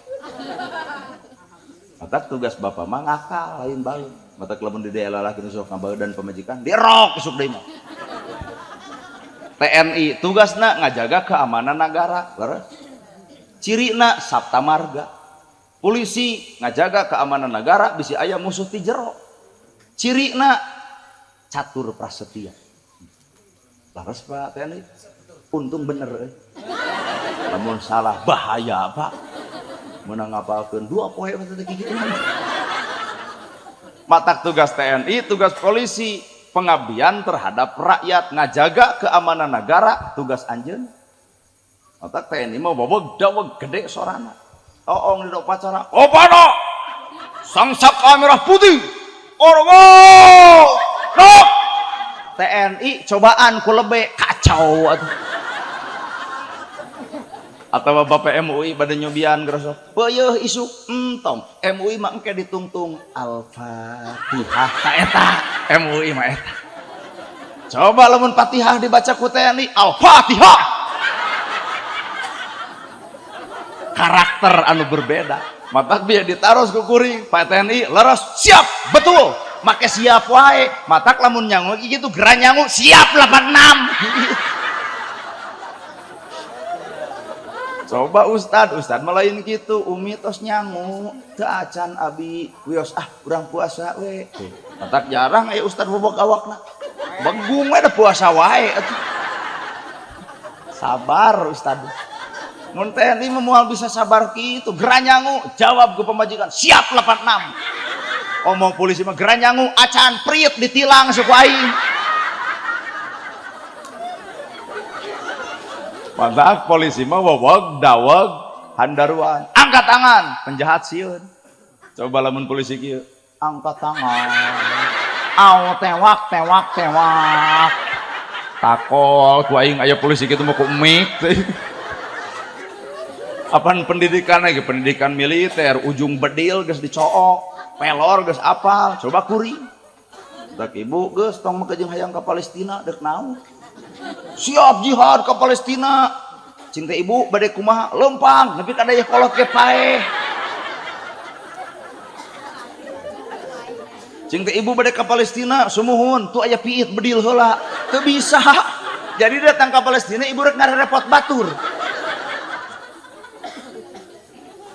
Mata tugas bapak mah ngakal lain baeud. Mata lamun di daerah lalaki nu sok ngabaeud dan pamajikan dirok isuk deui mah. TNI tugasna ngajaga keamanan negara, leres. Cirina Sapta Marga. Polisi ngajaga keamanan negara bisi aya musuh ti jero. Cirina catur prasetya. Laras Pak TNI. Untung bener euy. Lamun salah bahaya Pak. Meunang ngapalkeun 2 poe mah teh kitu. Matak tugas TNI, tugas polisi, pengabdian terhadap rakyat, ngajaga keamanan negara, tugas anjeun. Matak TNI mah bobog daweg gede sorana. Oong di upacara, opano sang saka merah putih. Orgo! Nok! TNI cobaan ku lebe kacau atuh. Atau Bapak MUI bade nyobian gerosok. Peuyeih isuk entong. MUI mah engke ditungtung Al-Fatihah ta eta. MUI mah eta. Coba lamun Fatihah dibaca ku TNI, Al-Fatihah. Karakter anu berbeda. Matak biar ditaros ku kuring, Pak TNI leres siap, betul. Make siap wae, matak lamun nyangu gitu geran nyangu siap 86. Coba ustad, ustad mah lain gitu, umi tos nyangu, teu acan abi, wios ah urang puasa we. Matak jarang aya ustad bobok awakna. Begung we da puasa wae atuh. Sabar ustad. Mun TNI mah moal bisa sabar kitu, geran nyangu, jawab ke pemajikan, siap 86. Omong polisi mah geran nyangu, acan priet ditilang suku aing. Mantap polisi mah weweg daweg handaruan, angkat tangan, penjahat sieun. Coba lamun polisi kieu, angkat tangan. Au tewak tewak tewak. Takol ku aing aya polisi kitu mah ku mik. Apaan pendidikan lagi? Pendidikan militer, ujung bedil geus dicook, pelor geus apal, coba kuring. Dak ibu geus tong make jeung hayang ka Palestina deuk naon? Siap jihad ke Palestina. Cinta ibu bade kumaha lempang nepi ka dayeuh kolot ge paeh. Cinta ibu bade ka Palestina sumuhun tuh aya piit bedil heula teu bisa. Jadi datang ka Palestina ibu rek ngarepot batur.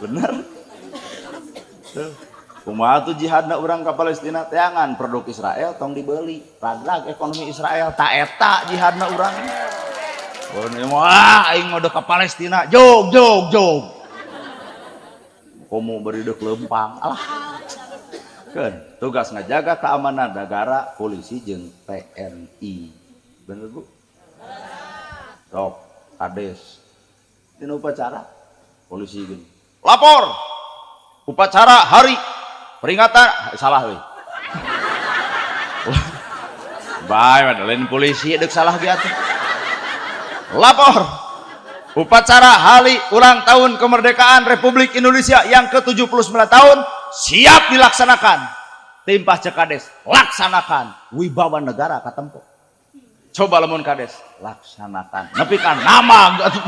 Bener? Tuh. Kumaha tuh jihadna urang ka Palestina teangan produk Israel tong dibeli. Raglag ekonomi Israel ta eta jihadna urang. Wah, aing ngode ka Palestina, jog jog jog. Komo beri deuk lempang. Alah. Keun, tugas ngajaga keamanan negara polisi jeung TNI. Bener Bu? Sok, kades. Dina upacara polisi gini. Lapor. Upacara hari peringatan salah euy. Bae lain polisi deuk salah ge atuh. Lapor. Upacara hari ulang tahun kemerdekaan Republik Indonesia yang ke-79 tahun siap dilaksanakan. Timpah cek kades, laksanakan wibawa negara katempo. Coba lamun kades, laksanakan. Nepi ka nama atuh.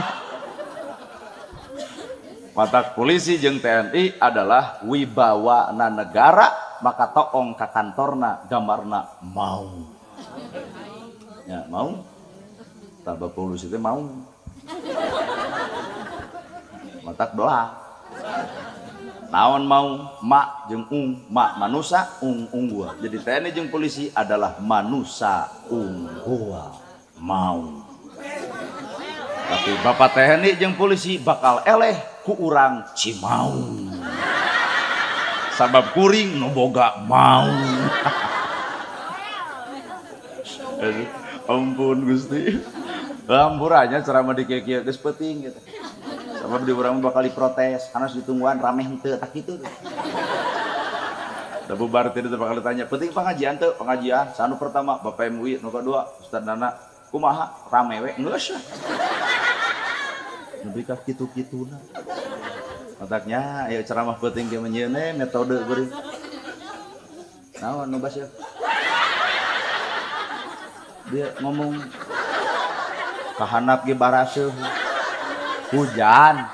Matak polisi jeung TNI adalah wibawa na negara, maka toong ka kantorna gambarna mau. Ya, mau. Tambah polisi teh mau. Matak doa. Naon mau? Ma jeung ung, ma manusa, ung unggul. Jadi TNI jeung polisi adalah manusa unggul. Mau. Tapi bapak TNI jeung polisi bakal eleh ku urang Cimaung. Sabab kuring nu boga mau. Aduh, ampun Gusti. Lampurannya ceramah di kieu-kieu geus peuting gitu. Sabab di urang bakal diprotes, karena ditungguan rame henteu tak kitu. Da bubar teh bakal ditanya, "Penting pengajian teu?" Pengajian, sanu pertama Bapak MUI, nu kadua Ustaz Nana. Kumaha? Rame we geus. Nepi ka kitu-kituna. Mataknya aya ceramah peuting ge menyieun metode geuring. Naon nu baseuh? Dia ngomong kahanap ge baraseuh. Hujan.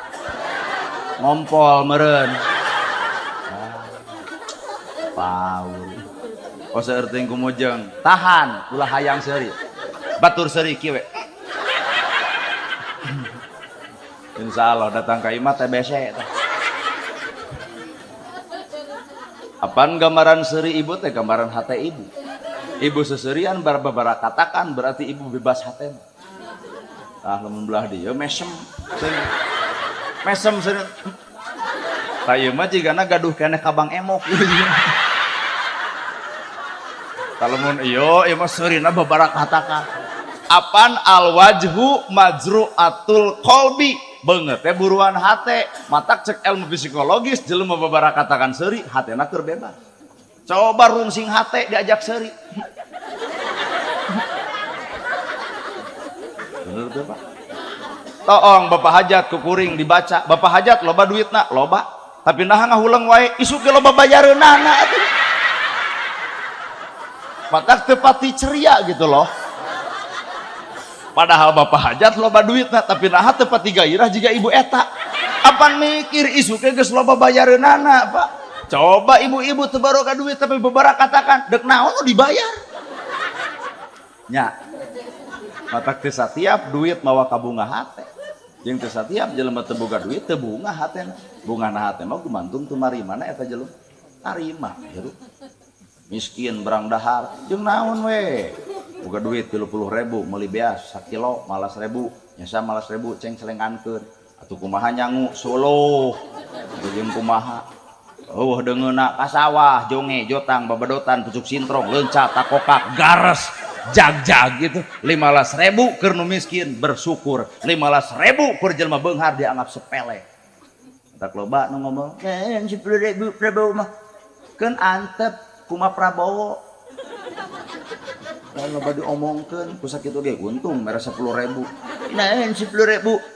Ngompol meureun. Paur. Oh seueur teuing kumujeng. Tahan ulah hayang seuri. Batur seuri kieu we. Insya Allah datang ka imah TBC eta. Apaan gambaran seuri ibu teh gambaran hate ibu. Ibu seserian barbabarakatakan berarti ibu bebas hatena. Tah lamun belah dieu mesem. Mesem seuri. Tah ieu mah jigana gaduh keneh ka Bang Emok. Tah lamun ieu ieu mah seurina babarakatakan. Apan al wajhu majru'atul qalbi. Beungeut teh buruan hate, matak cek ilmu psikologis jelema babarakatakan seuri hatena keur bebas. Coba rungsing hate diajak seuri. Bener teu Pak? Toong bapak hajat kukuring dibaca, bapak hajat loba duitna, loba. Tapi naha ngahuleng wae isuk ge loba bayareunana atuh. Matak teu pati ceria gitu loh. Padahal bapak hajat loba duitna, tapi naha teu pati gairah jiga ibu eta. Apan mikir isuke geus loba bayareunana, Pak. Coba ibu-ibu teu baroga duit tapi bebarakatakan dek naon nu dibayar. Nya. Matak teu satiap duit mawa kabunga hate. Jeung teu satiap jelema teu boga duit teu bunga hatena. Bungana hate mah gumantung teu marimana eta jelema. Tarima hirup. Miskin berang dahar jeung naon we. Boga duit 30.000 meuli beas sakilo malas ribu, nyasa malas ribu ceng selengankeun. Atuh kumaha nyangu suluh. Jeung kumaha? Eueuh deungeunna ka sawah jonge jotang babadotan pucuk sintrong leunca takokak gares jag-jag gitu. 15.000 keur nu miskin bersyukur, 15.000 keur jelema beunghar dianggap sepele. Tak loba nu ngomong, 10.000 Prabowo mah. Keun antep kuma Prabowo. Lain loba diomongkeun ku sakitu ge untung mere 10.000. Nah, 10.000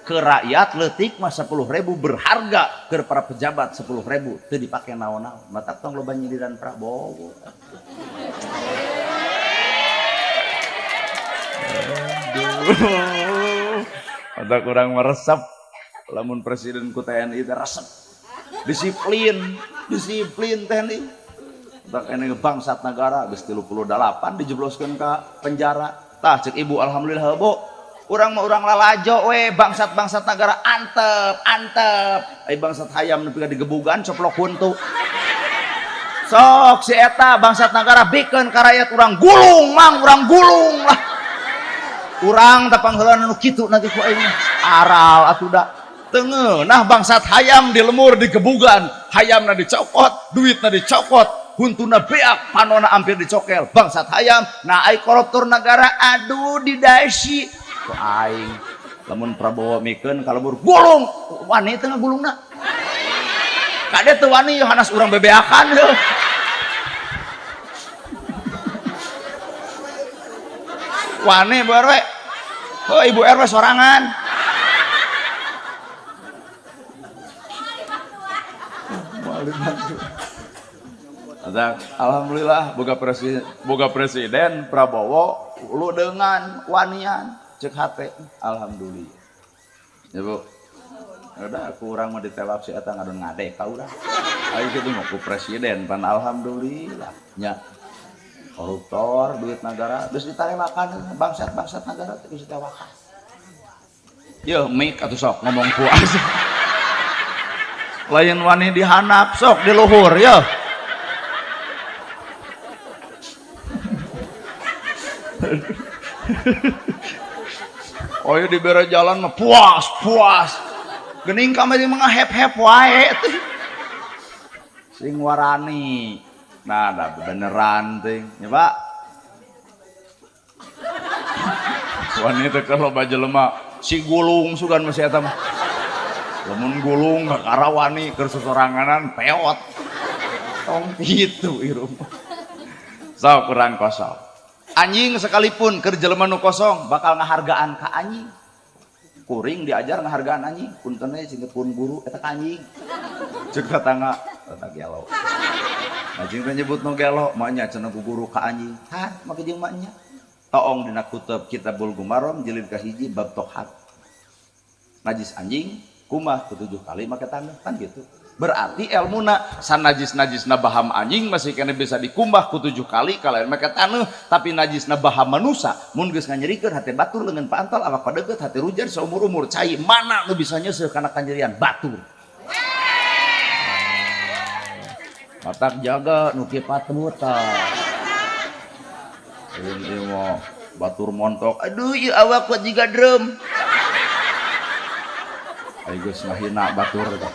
ke rakyat leutik mah 10.000 berharga, keur para pejabat 10.000 teu dipake naon-naon. Matak tong loba nyindiran Prabowo. Aduh. Ada kurang meresep lamun presiden ku TNI teh resep. Disiplin, disiplin TNI. Tak ini bangsat negara geus 38 dijebloskeun ka penjara. Tah cek ibu alhamdulillah bu. Urang mah urang lalajo we bangsat-bangsat negara antep, antep. Ai bangsat hayam nepi ka digebugan coplok huntu. Sok si eta bangsat negara bikeun ka rakyat urang gulung mang, urang gulung lah. Urang teh pangheulana nu kitu nanti ku aing. Aral atuh da. Teu ngeunah bangsat hayam di lemur digebugan, hayamna dicokot, duitna dicokot, huntuna beak, panona hampir dicokel, bangsat hayam. Nah ai koruptor negara aduh didasi. Ku aing lamun Prabowo mikeun ka lemur gulung, wani teu ngagulungna. Kade teu wani Yohanes urang bebeakan heuh. Wani Bu RW. Oh Ibu RW sorangan. Alhamdulillah boga presiden Prabowo lu dengan wanian cek hate alhamdulillah. Ya Bu. Udah aku urang mah ditewak si eta ngadon ngadek ka urang. Ayo kitu mah ku presiden pan alhamdulillah nya. Koruptor duit negara geus ditarewakan bangsat-bangsat negara teh geus ditawakan. Yeuh mik atuh sok ngomong puas. Lain wani dihanap sok di luhur yeuh. Oh iya dibere jalan mah puas puas. Gening kamari mah ngahep-hep wae teh. Sing warani. Nah, da beneran ting. Ya Pak. Wani teh keur loba jelema si gulung sugan masih eta mah. Lamun gulung kakara wani keur sosoranganan peot. Tong kitu ieu mah. Sok kurang kosong. Anjing sekalipun keur jelema nu kosong bakal ngahargaan ka anjing. Kuring diajar ngahargaan anjing, punten we cing pun guru eta ka anjing. Ceuk tetangga eta gelo. Anjing teh nyebut nu gelo, mah nya cenah ku guru ka anjing. Hah, make jeung mah nya. Toong dina kutub Kitabul Gumarom jilid kahiji bab tohat. Najis anjing kumah ku 7 kali make taneuh kan gitu. Berarti elmuna sanajis-najisna baham anjing masih kena bisa dikumbah ku 7 kali kalayan make taneuh, tapi najisna baham manusa mun geus nganyerikeun hate batur leungeun paantal awak padeukeut hate rujar saumur-umur cai mana nu bisa nyeuseuh kana kanyerian batur. Matak jaga nu kipat buta. Ieu mah batur montok. Aduh ieu awak kuat jiga drum. Ayo geus ngahina batur teh.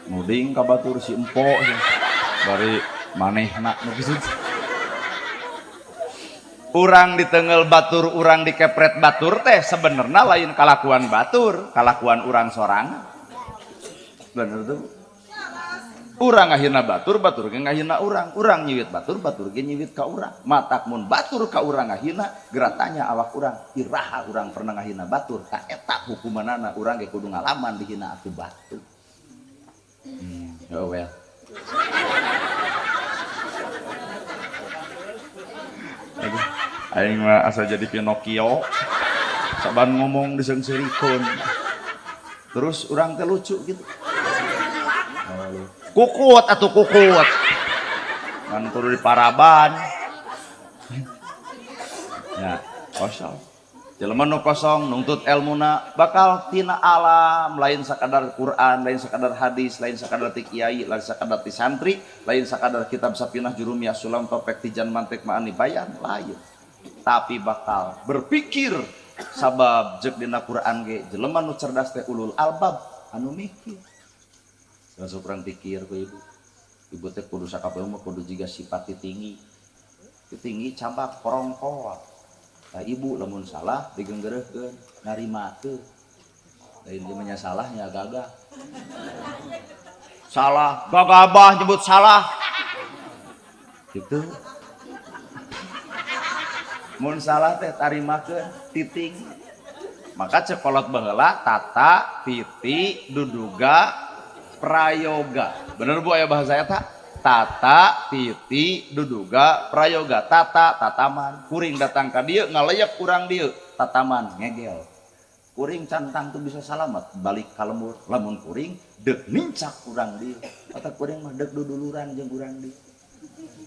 Nuding ka batur si empo bari manehna nu kitu. Urang ditengel batur, urang dikepret batur teh sebenarnya lain kalakuan batur, kalakuan urang sorangan. Bener tuh. Urang ngahina batur, batur ge ngahina urang. Urang nyiwit batur, batur ge nyiwit ka urang. Matak mun batur ka urang ngahina, geura tanya awak urang, iraha urang pernah ngahina batur, ka eta hukumanana urang ge kudu ngalaman dihina atuh batur. Oh well. Aduh, aing mah asa jadi Pinocchio. Saban ngomong diseungseurikeun. Terus urang teh lucu gitu. Kukut atuh kukut. Ngan kudu diparaban. Ya, kosong. Jelema nu kosong nungtut elmuna bakal tina alam, lain sakadar Quran, lain sakadar hadis, lain sakadar ti kiai, lain sakadar ti santri, lain sakadar kitab Sapinah Jurumiyah Sulam Topek Tijan Mantek Maani Bayan, lain. Tapi bakal berpikir sabab jeung dina Quran ge jelema nu cerdas teh ulul albab anu mikir. Langsung kurang pikir ku ibu. Ibu teh kudu sakabeh mah kudu jiga sifat tinggi. Tinggi cabak korongkol. Nah, ibu lamun salah digenggereukeun, narimakeun. Lain ge mah salahnya gagah. Salah, gagabah nyebut salah. Gitu. Mun salah teh tarimakeun, titing. Maka cek kolot baheula tata titi duduga prayoga. Bener Bu aya bahasa eta? Tata titi duduga prayoga. Tata tataman, kuring datang ka dieu ngaleyak urang dieu, tataman ngegel. Kuring cantang tuh bisa salamet balik ka lembur, lamun kuring deuk nincak urang dieu. Kata kuring mah deuk duduluran jeung urang dieu.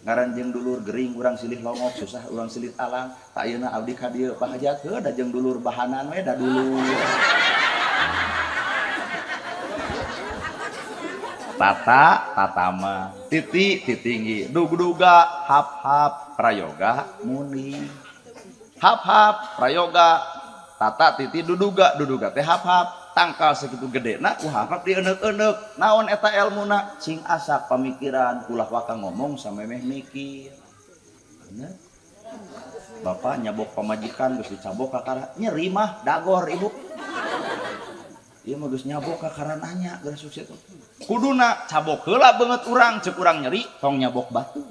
Ngaran jeung dulur gering urang silih longok, susah urang silih talang. Tak ayeuna abdi ka dieu bahajat heuh da jeung dulur bahanan we da dulur. Tata tatama, titi titinggi, dugduga hap-hap prayoga muni. Hap-hap prayoga, tata titi duduga, duduga teh hap-hap, tangkal segitu gedena ku hap-hap dieneuk-eneuk. Naon eta elmuna? Sing asak pamikiran, ulah waka ngomong samemeh mikir. Bener? Bapak nyabok pamajikan geus dicabok kakara, nyeri mah dagor ibu. Ieu mah geus nyabok kakara nanya geus sukses. Kuduna cabok heula beungeut urang ceuk urang nyeri tong nyabok batu.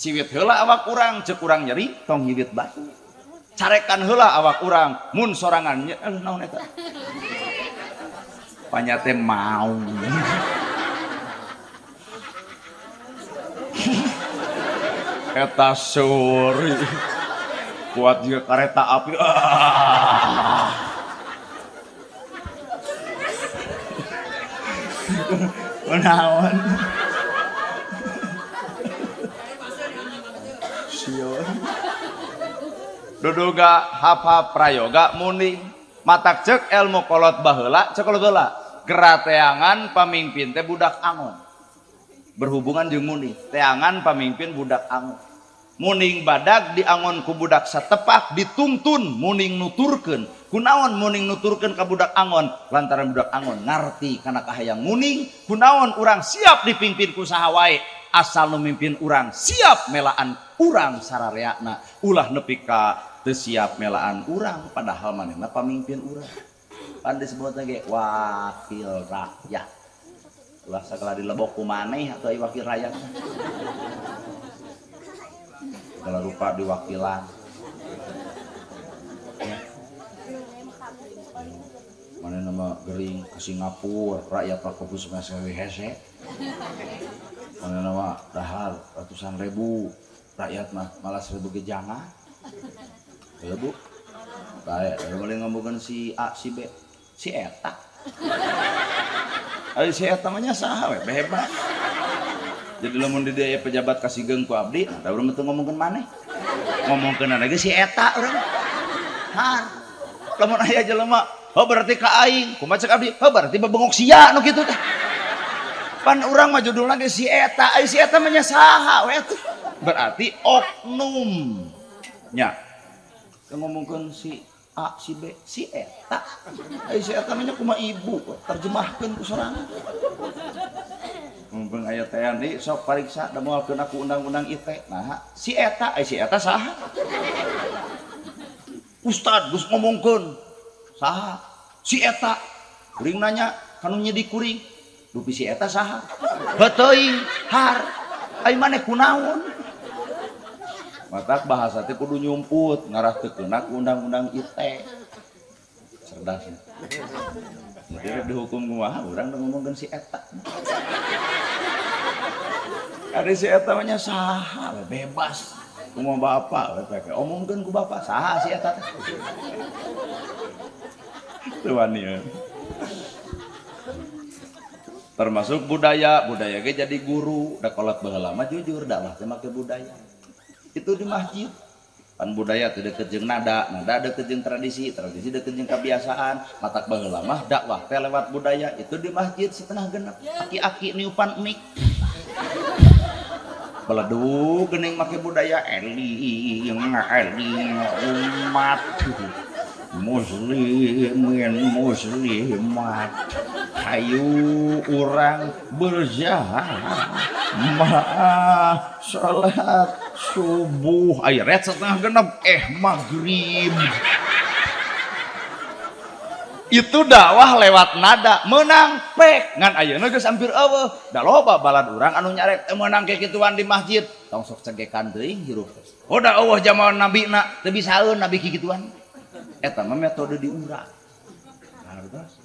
Ciwit heula awak urang ceuk urang nyeri tong nyiwit batu. Carekan heula awak urang mun sorangan naon eta? Panya teh mau. Eta suri. Kuat juga kareta api. Ah. Kunaon? Sieun. Duduga hap-hap prayoga muning. Matak ceuk ilmu kolot baheula, ceuk kolot baheula. Gerateangan pamimpin teh budak angon. Berhubungan jeung muning. Teangan pamimpin budak angon. Muning badag diangon ku budak satepak dituntun muning nuturkeun. Kunaon muning nuturkeun ka budak angon? Lantaran budak angon ngarti kana kahayang muning. Kunaon urang siap dipimpin ku saha wae, asal nu mimpin urang siap melaan urang sarareana, ulah nepi ka teu siap melaan urang padahal manehna pamimpin urang. Pan disebutna ge wakil rakyat. Ulah sagala dilebok ku maneh atuh wakil rakyat. Segala rupa diwakilan. Ya. Mana nama gering ke Singapura, rakyat mah kudu sewe hese. Mana nama dahar ratusan ribu, rakyat mah malah 1000 ge jangan. Ya Bu. Bae, da boleh ngomongkeun si A, si B, si eta. Ari si eta mah nya saha we bebas. Jadi lamun di dieu pejabat kasigeung ku abdi, da urang teu ngomongkeun maneh. Ngomongkeun lagi si eta urang. Har. Lamun aya jelema, heuh berarti ka aing, kumaha cek abdi? Heuh berarti bebengok sia nu kitu teh. Pan urang mah judulna ge si eta, ai si eta mah nya saha we atuh. Berarti oknum. Nya. Ngomongkeun si A, si B, si eta. Ai si eta mah nya kumaha ibu, terjemahkeun ku sorangan. Mumpung aya TNI sok pariksa da moalkeun aku undang-undang ITE. Nah, si eta, ai si eta saha? Ustad geus ngomongkeun. Saha? Si eta. Kuring nanya kanu nyidik kuring. Dupi si eta saha? Heuteung har. Ai maneh kunaon? Matak bahasa teh kudu nyumput ngarah teu keuna ku undang-undang ITE. Cerdas. Jadi rek dihukum kumaha urang nu ngomongkeun si eta. Ari si eta mah nya saha bebas. Kumaha bapak we teh omongkeun ku bapak saha si eta teh. Teu wani. Termasuk budaya, budaya ge jadi guru, da kolot baheula mah jujur dakwah teh make budaya. Itu di masjid. Pan budaya teh deukeut jeung nada, nada deukeut jeung tradisi, tradisi deukeut jeung kebiasaan. Matak baheula mah dakwah teh lewat budaya. Itu di masjid 5:30, aki-aki niupan mic. Beledug geuning make budaya eling eling umat muslimin muslimat hayu urang berjamaah salat subuh aya ret 5:30 maghrib. Itu dakwah lewat nada menang pek ngan ayeuna geus hampir eueuh da loba balad urang anu nyarek teu meunang kikituan di masjid tong sok cegekan teuing hirup teh. Oh da eueuh zaman nabina teu bisaeun nabi kikituan. Eta mah metode di urang. Hartos.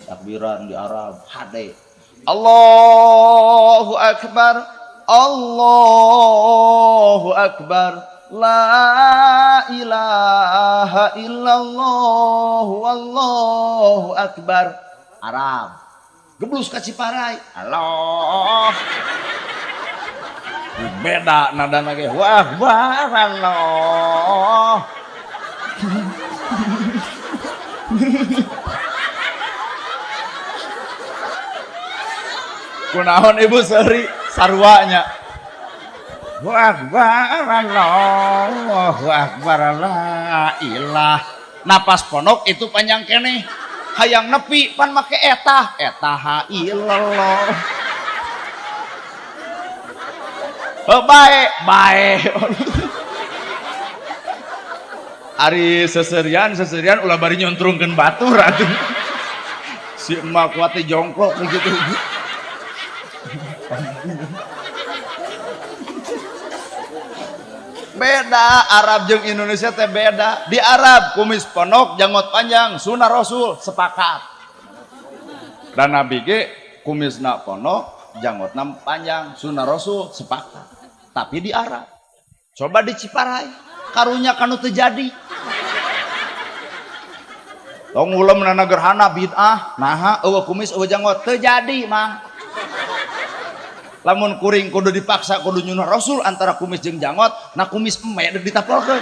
Takbiran di Arab hade. Allahu akbar Allahu akbar la ilaha illallah wallahu akbar. Arab geblus ka Ciparai Allah beda nadana ge wah akbar Allah. Kunaon ibu seri sarwanya akbar Allahu akbar la ilah. Napas ponok itu panjang keneh hayang nepi pan make etah etah ha illallah. Oh, bae bae. Ari seserian seserian ulah bari nyontrungkeun batur atuh. Si emak kuat teh jongkok gitu. Beda Arab jeung Indonesia teh beda. Di Arab kumis ponok janggot panjang sunah Rasul sepakat. Dan Nabi ge kumisna ponok janggotna panjang sunah Rasul sepakat. Tapi di Arab coba di Ciparai karunya kanu teu jadi. Tong ulem nana gerhana bid'ah naha eueuh kumis eueuh janggot teu jadi mah. Lamun kuring kudu dipaksa kudu nyunah Rasul antara kumis jeung janggot, nah kumis eme deuk ditapelkeun.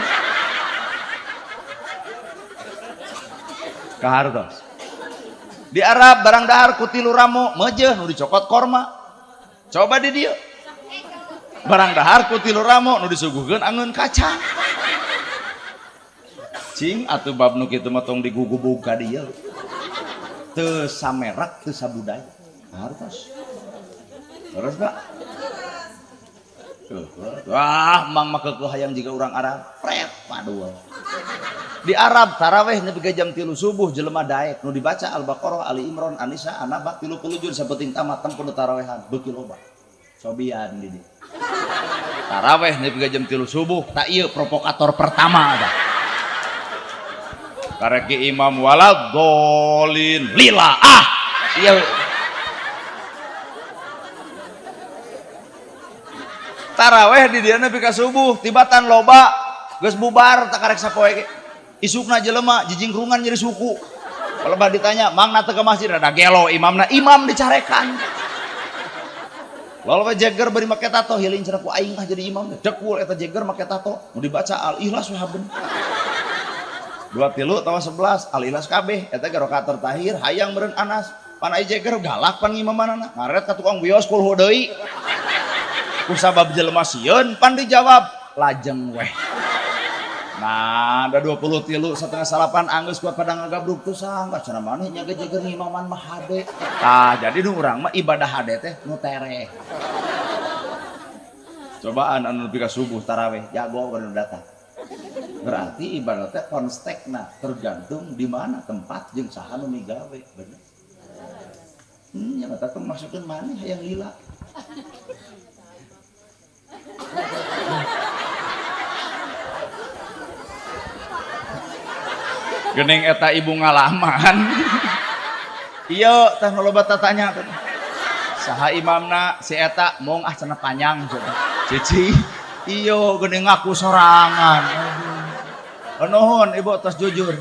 Kahartos. Di Arab barang dahar ku tilu ramo meujeuh nu dicokot korma. Coba di dieu. Barang dahar ku tilu ramo nu disuguhkeun angeun kacang. Cing atuh bab nu kitu mah tong digugubug ka dieu. Teu samerak teu sabudaya. Kahartos. Terus Pak? Wah, mang mah keukeeh hayang jiga urang Arab. Pret padul. Di Arab taraweh nepi ka jam 3 subuh jelema daek nu dibaca Al-Baqarah, Ali Imran, An-Nisa, An-Naba 30 juz sapenting tamat tempo nu tarawehan beuki loba. Cobian di dieu. Taraweh nepi ka jam 3 subuh, tak ieu provokator pertama tah. Karek imam walad dolin lila ah. Ieu taraweh di dieu nepi ka subuh tibatan loba geus bubar tak karek sapoe ge. Isukna jelema jijingkrungan nyeri suku. Kalau ditanya mangna teu ka masjid rada gelo imamna imam dicarekan. Lalu we jeger bari make tato hiling cenah ku aing ah jadi imam teh. Dekul eta jeger make tato nu dibaca al ikhlas we haben. 2 3 tawa 11 al ikhlas kabeh eta ge rakaat terakhir hayang meureun Anas Pan ai jeger galak pan ngimamanana. Ngaret ka tukang wios kulhu deui. Ku sabab jelema sieun pan dijawab lajeng weh. Nah, ada 23 8.30 anggeus kuat pada ngagabruk tuh sangka cenah maneh nya ge jeger ngimaman mah hade. Tah, jadi nu urang mah ibadah hade teh nu tereh. Cobaan anu nepi ka subuh taraweh jago baru datang. Berarti ibadah teh konstekna tergantung di mana tempat jeung saha nu migawe, bener. Nya mata teh masukkeun maneh hayang lila. Gening eta ibu ngalaman. Ieu teh nu loba tatanya teh. Saha imamna si eta mong ah cenah panjang cenah. Cici iyo geuning ngaku sorangan. Aduh. Nuhun ibu tos jujur.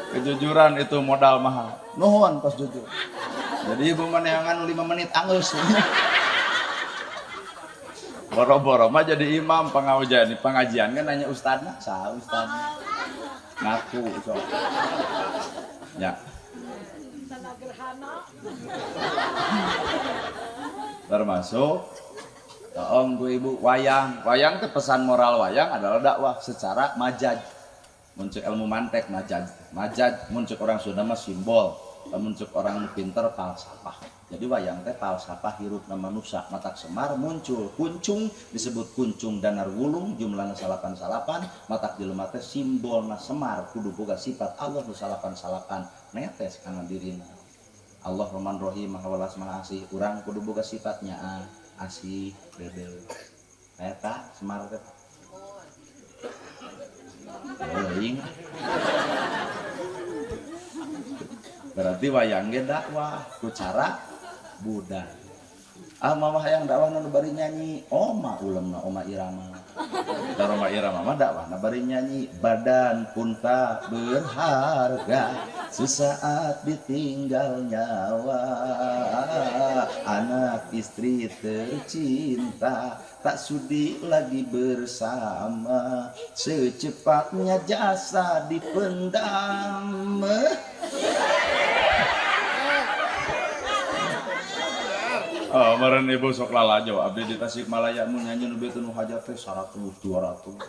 Kejujuran itu modal mahal. Nuhun tos jujur. Jadi ibu maneangan 5 menit anggeus. Boro-boro mah jadi imam pengajian, pengajian kan nanya ustadna, saha ustadna? Ngaku sok. Ya. Termasuk tolong ku ibu wayang. Wayang teh pesan moral wayang adalah dakwah secara majaz. Muncul ilmu mantek majaz. Majaz muncul orang Sunda mah simbol, muncul orang pinter falsafah. Jadi wayang teh falsafah hirupna manusia. Matak Semar muncul kuncung disebut kuncung danar wulung jumlahna salapan-salapan, matak jelema teh simbolna Semar kudu boga sifat Allah nu salapan-salapan netes kana dirina. Allah Rahman Rahim Maha Welas Maha Asih, urang kudu boga sifatnya asih bebel. Eta Semar teh. Euing. Berarti wayang ge dakwah ku cara budak. Ah mama hayang dakwah nu bari nyanyi, oma ulemna Oma Irama. Da Oma Irama mah dakwahna bari nyanyi, badan pun tak berharga sesaat ditinggal nyawa, anak istri tercinta tak sudi lagi bersama, secepatnya jasa dipendam. Oh, meren ibu sok lalajo abdi di Tasikmalaya mun nyanyi nu beuteun nu hajat teh 100 200.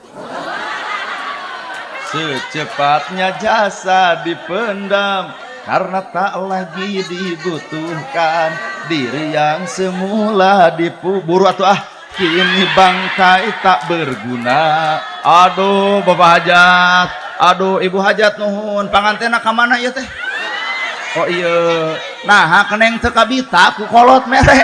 Secepatnya jasa dipendam karena tak lagi dibutuhkan, diri yang semula dipubur atuh ah kini bangkai tak berguna. Aduh bapak hajat, aduh ibu hajat nuhun pangantena ka mana ieu teh? Oh iya, nah keneng teu kabita ku kolot mere.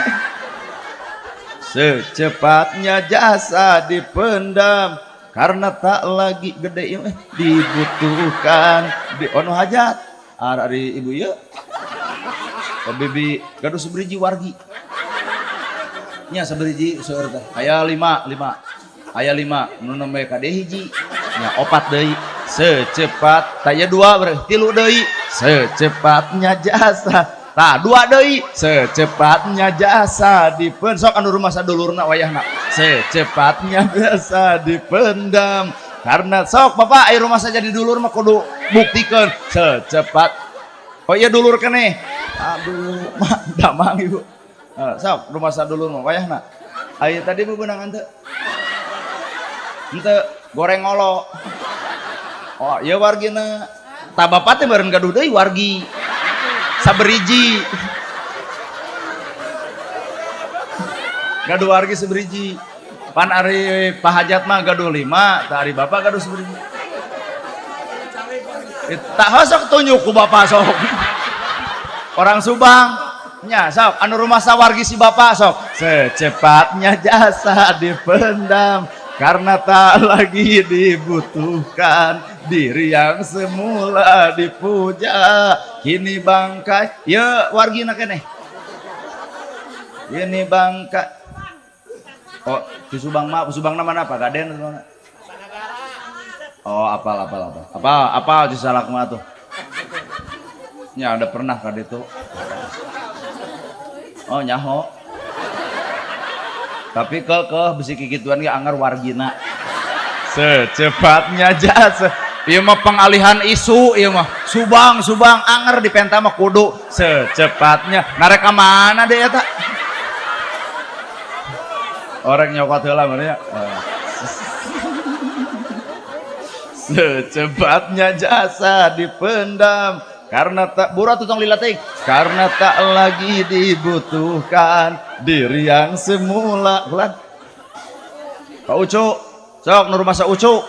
Secepatnya jasa dipendam karena tak lagi gede ieu dibutuhkan di ono hajat. Ari ibu ieu. Oh bibi gaduh seberiji wargi. Nya seberiji seueur teh. Aya 5, 5. Aya 5 nu nembe ka deui hiji. Nya opat deui. Secepat taya 2 berarti 3 deui. Secepatnya jasa. Tah 2 deui. Secepatnya jasa dipendam. Sok anu rumah sadulurna wayahna. Secepatnya jasa dipendam. Karena sok bapak air rumah saja di dulur mah kudu buktikeun secepat. Oh iya dulur keneh. Aduh, mak damang ibu. Sok rumah sadulur mah wayahna. Aya tadi bebenangan teu? Henteu, goreng ngolo. Oh, ieu wargina. Tah bapak teh bareng gaduh deui wargi. Saberiji. Gaduh wargi seberiji. Pan ari pahajat mah gaduh 5, tah ari bapak gaduh seberiji. Tah sok tunjuk ku bapak sok. Orang Subang nya sok anu rumah sawargi si bapak sok. Secepatnya jasa dipendam karena tak lagi dibutuhkan, diri yang semula dipuja kini bangkai. Ya wargina keneh. Ini bangkai. Oh, di Subang mah, Subang nama apa? Gaden atau mana? Oh, apal apal apal. Apal apal Cisalak mah tuh. Nya ada pernah ka ditu. Oh, nyaho. Tapi ke besi kikituan ge anggar wargina. Secepatnya jasa. Ieu mah pengalihan isu ieu mah. Subang, Subang anger dipenta mah kudu secepatnya. Narek ka mana deui eta? Orang nyokot heula mah nya. Secepatnya jasa dipendam karena tak burat tong lila teuing, karena tak lagi dibutuhkan diri yang semula. Bulan Pak Ucu, sok nu rumasa Ucu.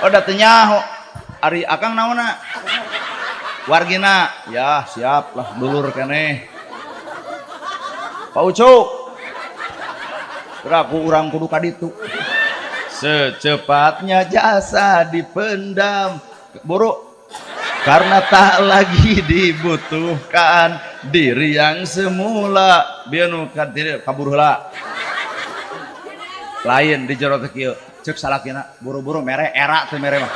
Oh da teu nyaho. Ari akang naonna? Wargina. Ya, siap lah dulur keneh. Pak Ucu. Geura ku urang kudu ka ditu. Secepatnya jasa dipendam. Buru. Karena tak lagi dibutuhkan diri yang semula. Bieu nu kabur heula. Lain di jero teh kieu. Cek salakina buru-buru mere era teh mere mah.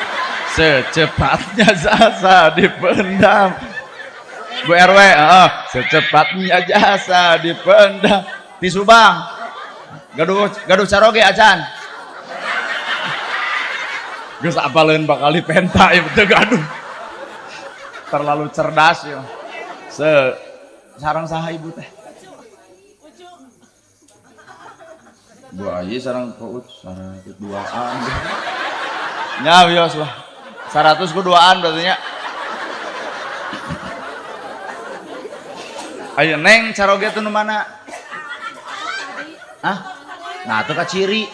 Secepatnya jasa dipendam. Bu RW, heeh, secepatnya jasa dipendam. Di Subang. Gaduh gaduh caroge acan. Geus apaleun bakal dipenta ieu teu gaduh. Terlalu cerdas ya. Se sarang saha ibu teh? Bu Ayi sarang Pak Uc, 102-an. Nya wios lah. 100 ku 2-an berarti nya. Ayo neng caroge teh nu mana? Hah? Nah teu ka ciri.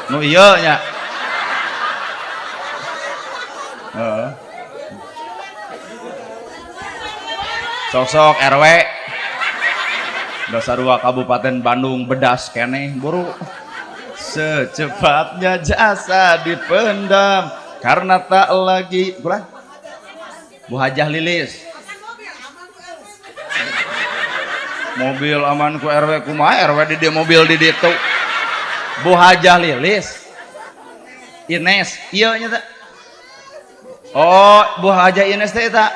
Nu ieu nya. Heeh. Sok-sok RW. Dasarua Kabupaten Bandung bedas keneh buru. Secepatnya jasa dipendam karena tak lagi bulan Bu Hajah Lilis. Mobil aman ku RW kumaha RW di dieu mobil di ditu. Bu Hajah Lilis. Ines, ieu nya teh. Oh, Bu Hajah Ines teh eta.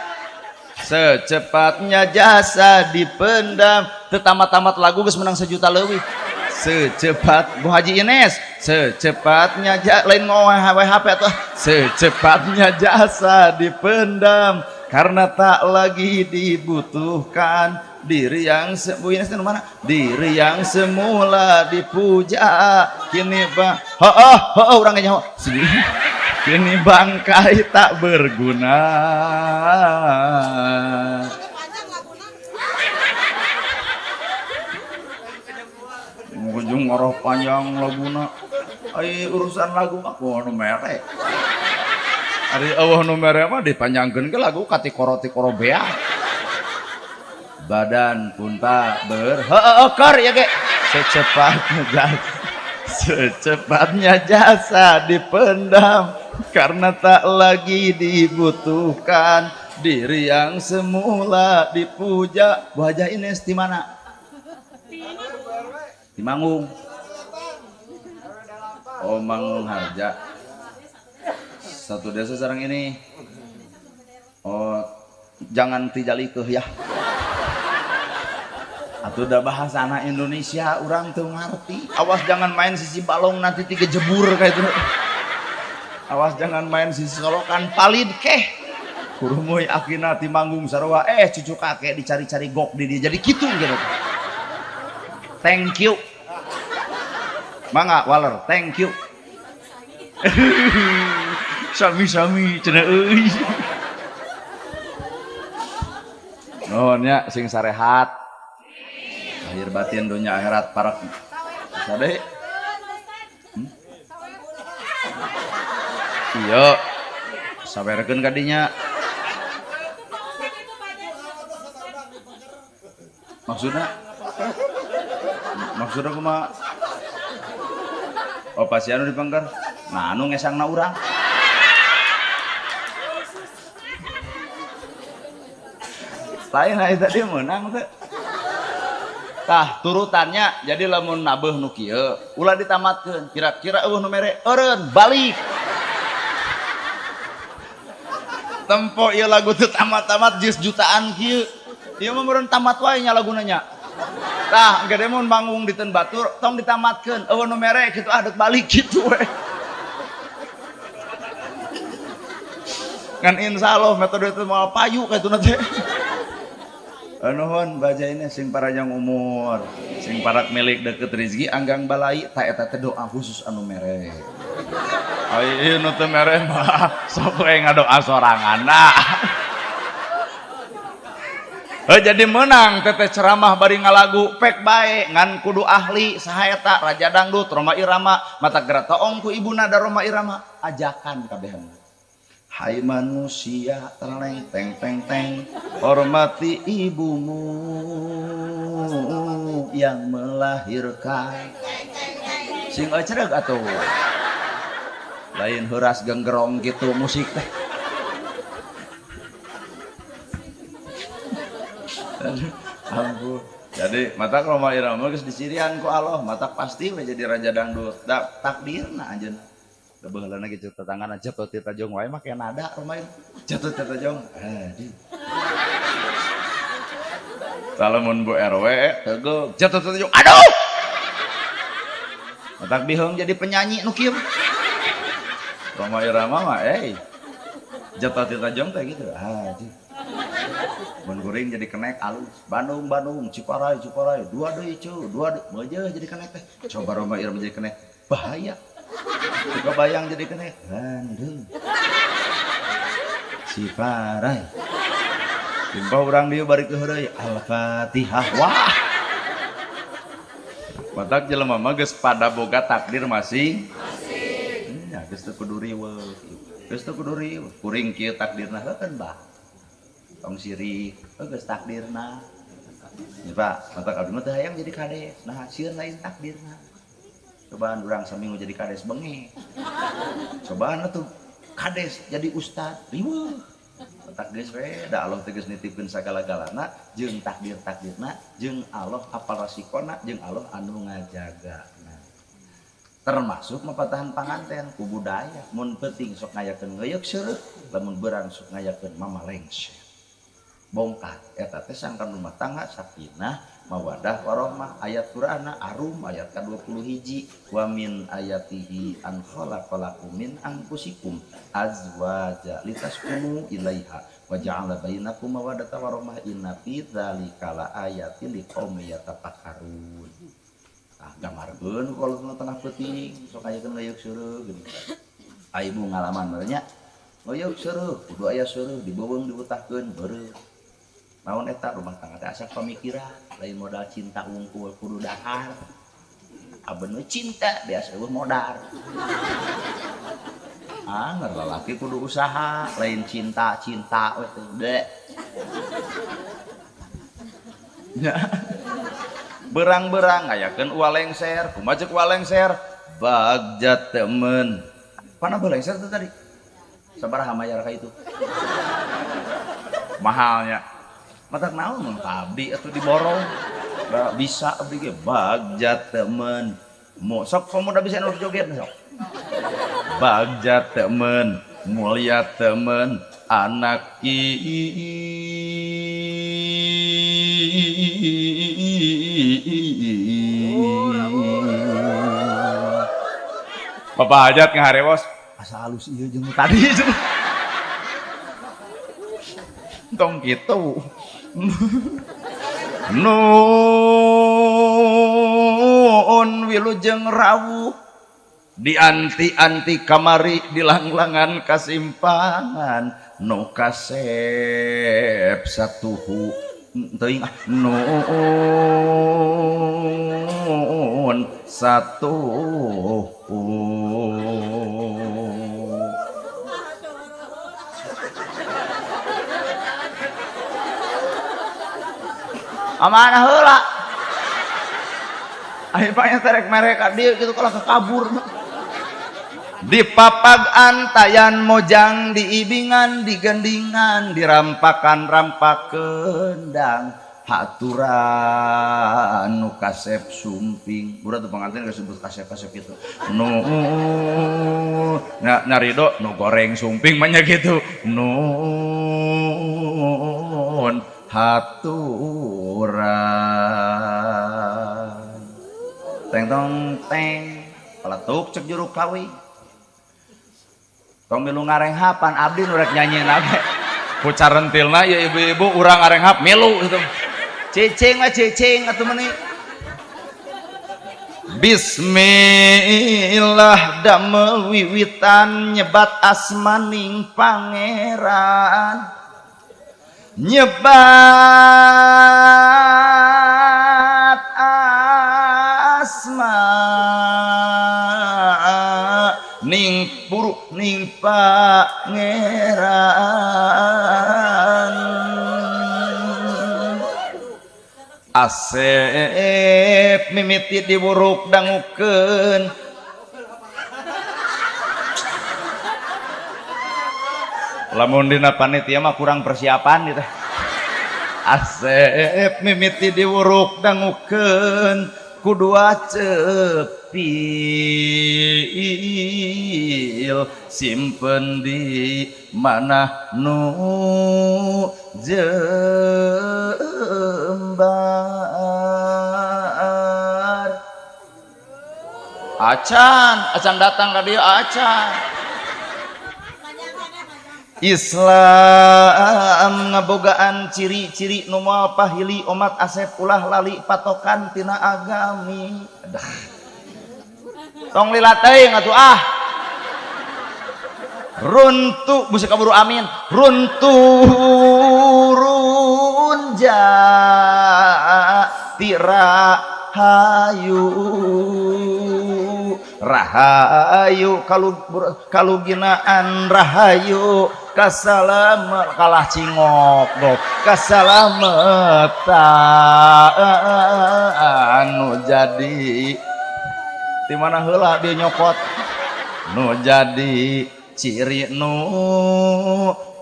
Secepatnya jasa dipendam. Teu tamat-tamat lagu geus menang sejuta leuwih. Secepat Bu Haji Ines, secepatnya lain WHP atuh. Secepatnya jasa dipendam karena tak lagi dibutuhkan diri yang Bu Ines teh mana? Diri yang semula dipuja kini bang. Heeh, heeh urang ge nyaho. Kini bangkai tak berguna. Ujung ngoroh panjang laguna. Ai urusan lagu mah kudu nu mere. Ari eueuh nu mere mah dipanjangkeun ke lagu katikoro-tikoro bea. Badan pun tak ber. Heeh, keur ya ge. Secepatnya jasa, secepatnya jasa dipendam karena tak lagi dibutuhkan diri yang semula dipuja. Bu Hajah Ines di mana? Di Manggung. Oh, Manggung Harja. Satu desa sareng ini. Oh, jangan tijalikeuh ya. Atuh da bahasana Indonesia urang teu ngarti. Awas jangan main sisi balong nanti tiga jebur kayak itu. Awas jangan main sisi solokan palid keh. Kurumuy akina ti Manggung sarua cucu kakek dicari-cari gok di dia jadi kitu gitu. Thank you. Mangga Waler, thank you. Sami-sami cenah euy. Nuhun nya sing sarehat. Lahir batin dunia akhirat parak. Sade. Iya. Sawerkeun ka dinya. Maksudna? Maksudna kumaha? Oh, pasti anu dipengker. Nah, anu ngesangna urang. Lain ari tadi meunang teh. Tah, turutannya jadi lamun nabeuh nu kieu, ulah ditamatkeun. Kira-kira eueuh nu mere eureun balik. Tempo ieu lagu teu tamat-tamat geus jutaan kieu. Ieu mah meureun tamat wae nya laguna nya. Tah, engke mun manggung di ten batur tong ditamatkeun. Eueuh nu mere kitu ah deuk balik kitu we. Ngan insyaallah metode itu moal payu ka itu teh. Nuhun bajaina sing paranjang umur, sing parak milik deket rezeki anggang balai ta eta teh doa khusus anu mere. Ai nu teu mere mah sok we ngadoa soranganna. Jadi menang teteh ceramah bari ngalagu pek bae ngan kudu ahli saha eta raja dangdut Rhoma Irama mata geura toong ku ibuna da Rhoma Irama ajakan kabehan. Hai manusia terleng teng teng teng hormati ibumu yang melahirkan. Sing ecreg atuh. Lain heuras genggerong gitu musik teh. Ampun. Jadi mata Rhoma Irama geus dicirian ku Allah, mata pasti we jadi raja dangdut. Da takdirna anjeunna. Da baheulana ge tetanggana jatuh ti tajong wae make nada Rhoma Irama. Jatuh ti tajong. Aduh. Salamun Bu RW tegeuk jatuh ti tajong. Aduh. Matak biheung jadi penyanyi nu kieu. Rhoma Irama mah jatuh ti tajong teh gitu. Aduh. Mun kuring jadi kenek alus. Bandung Bandung Ciparai Ciparai dua deui ceu dua deui meujeuh jadi kenek teh. Coba Rhoma Irama jadi kenek bahaya. Coba bayang jadi kenek Bandung Ciparai. Timpah urang dieu bari keheureuy Al-Fatihah. Wah. Matak jelema mah geus pada boga takdir masing masing. Nya geus teu kudu riweuh. Geus teu kudu riweuh. Kuring kieu takdirna heukeun bah. Tong sirik, geus takdirna. Nya Pak, matak abdi mah teu hayang jadi kades. Nah, sieun lain takdirna. Cobaan urang saminggu jadi kades benge. Cobaan atuh kades jadi ustad riweuh. Matak geus we da Allah teh geus nitipkeun sagala-galana jeung takdir-takdirna jeung Allah apal rasikona jeung Allah anu ngajagana. Termasuk mapatahan panganten ku budaya mun peuting sok ngayakeun ngeuyeuk seureuh lamun beurang sok ngayakeun mamalengser. Bongkar eta teh sangkan rumah tangga sakinah mawadah warohmah ayat Qur'ana arum ayat ka-21 wa min ayatihi an khalaqalakum min anfusikum azwaja litaskunu ilaiha wa ja'ala bainakum mawaddatan warohmah inna fi dzalika laayatin liqaumin yatafakkarun. Tah gambarkeun kalau tengah peuting sok ayakeun ngeuyeuk seureuh geuning. Ai ibu ngalaman bae nya ngeuyeuk seureuh kudu aya seureuh dibeuweung diutahkeun beureum. Naon eta rumah tangga teh asa pamikiran lain modal cinta wungkul kudu dahar. Aben we cinta biasa eueuh modal. Anger lalaki kudu usaha lain cinta-cinta we teh. Bleh. Nya. Berang-berang ngayakeun uwa lengser, kumaha ceuk uwa lengser? Bagja temen. Pana lengser teh tadi? Sabaraha mayar ka itu? Mahalnya. Matak naon mun ka abdi atuh diborong. Da bisa abdi ge bagja temen. Mo sok komo da bisa nu joget sok. Bagja temen, mulia temen, anak ki Bapak hajat ngaharewos asa halus ieu jeung tadi. Tong kitu. Nun wilujeng rawuh di anti-anti kamari di langlangan kasimpangan nu kasep satuhu teuing ah nun satuhu. Amanah heula. Ayo pak terek mereka dia gitu kalau kekabur. Di papag antayan mojang diibingan digendingan dirampakan rampak kendang haturan nu kasep sumping. Udah tuh pengantin gak sebut kasep-kasep gitu. Nu nyarido nu goreng sumping banyak gitu. Nun haturan teng tong teng paletuk cek juru kawi. Tong milu ngarenghapan abdi nu rek nyanyi ge. Ku carentilna ya ibu-ibu urang ngarenghap milu gitu. Cicing we cicing atuh meuni. Bismillah damel wiwitan nyebat asmaning pangeran nyebat asma ning puruk ning pangeran Asep mimiti diwuruk dangukeun lamun dina panitia mah kurang persiapan gitu. Asep mimiti diwuruk dangukeun ku dua cepil simpen di mana nu jembar. Acan, acan datang ka dieu acan. Islam ngabogaan ciri-ciri nu moal pahili omat asep ulah lali patokan tina agami. Adah. Tong lila teuing atuh ah. Runtuh bisi kaburu amin. Runtuh runja tirahayu rahayu kaluginaan rahayu kasalam kalah cingok dok kasalamatan nu jadi di mana heula dia nyokot nu jadi ciri nu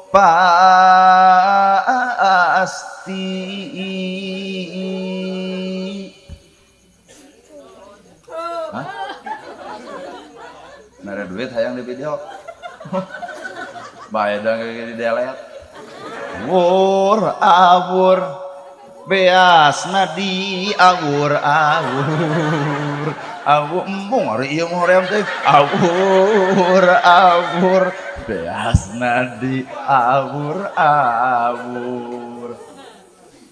pasti. Hah? Mere duit hayang di video. Bae da di delete. Wur awur beas nadi awur awur awur embung ari ieu mah hoream teh awur awur beas nadi awur awur.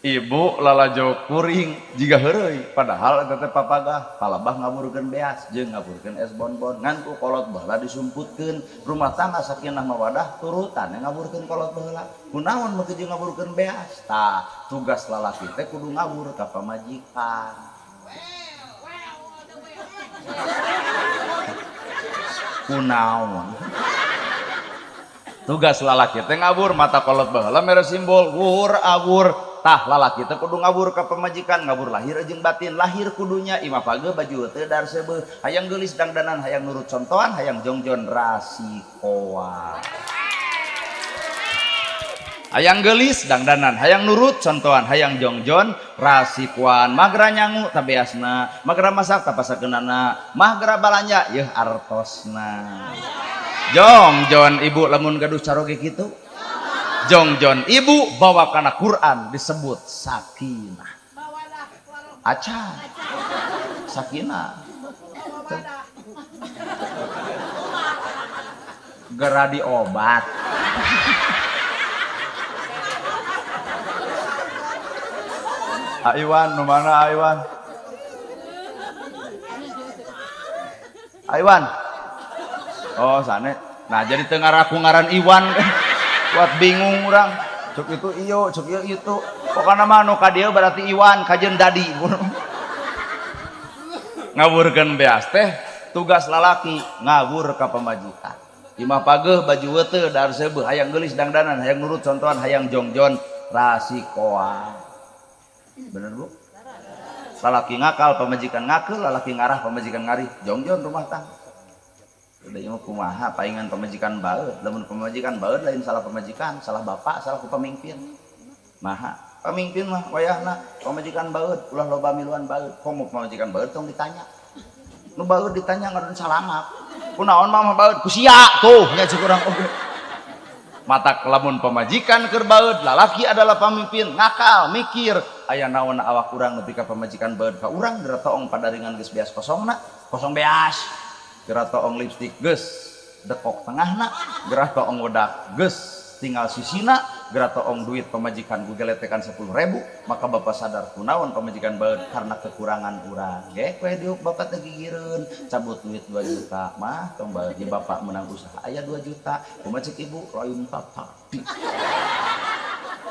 Ibu lalajo kuring jiga heureuy padahal eta teh papagah palebah ngaburkeun beas jeung ngaburkeun es bonbon ngan ku kolot baheula disumputkeun rumah tangga sakinah mawadah turutan ngaburkeun kolot baheula kunaon meukeun jeung ngaburkeun beas tah tugas lalaki teh kudu ngabur ka pamajikan kunaon tugas lalaki teh ngabur mata kolot baheula mere simbol wur awur tah lalaki teh kudu ngabur ka pamajikan ngabur lahir jeung batin lahir kudunya imah pageuh baju teu dar seubeuh hayang geulis dangdanan hayang nurut contohan hayang jongjon rasikoan hayang geulis dangdanan hayang nurut contohan hayang jongjon rasikoan magra nyangu tabeasna magra masak tapasakeunana magra balanja yeuh artosna jongjon ibu lamun gaduh caroge kitu jongjon ibu bawa kana Quran disebut sakinah acan sakinah gera diobat Aiwan nu mana Aiwan Aiwan oh sane nah jadi teu ngaraku ngaran Iwan buat bingung urang cuk itu iyo cuk ieu itu pokona mah nu ka dieu berarti Iwan kajeun dadi ngaburkeun beas teh tugas lalaki ngabur ka pamajikan imah pageuh baju weuteuh dar seubeuh hayang geulis dangdanan hayang nurut contohan hayang jongjon rasikoan bener bu lalaki ngakal pamajikan ngakeul lalaki ngarah pamajikan ngarih jongjon rumah tangga udah ieu kumaha paingan pamajikan baeud lamun pamajikan baeud lain salah pamajikan salah bapak salah ku pamimpin maha pamimpin mah wayahna pamajikan baeud ulah loba miluan baeud komo pamajikan baeud tong ditanya nu baeud ditanya ngadon salangap kunaon mah baeud ku sia tuh nya cek urang oge matak lamun pamajikan keur baeud lalaki adalah pamimpin ngakal mikir aya naon awak urang nepi ka pamajikan baeud ka urang geura toong padaringan geus beas kosongna kosong beas geura toong lipstik geus Dekok tengahna gerah toong wedak geus tinggal sisina gerah toong duit pamajikan gugeletekan 10.000 maka bapak sadar kunaon pamajikan baeud karena kekurangan urang ge we diuk bapak teh gigireun cabut duit 2 juta mah tong baeud di bapak menang usaha aya 2 juta kumaha cek ibu lain tadi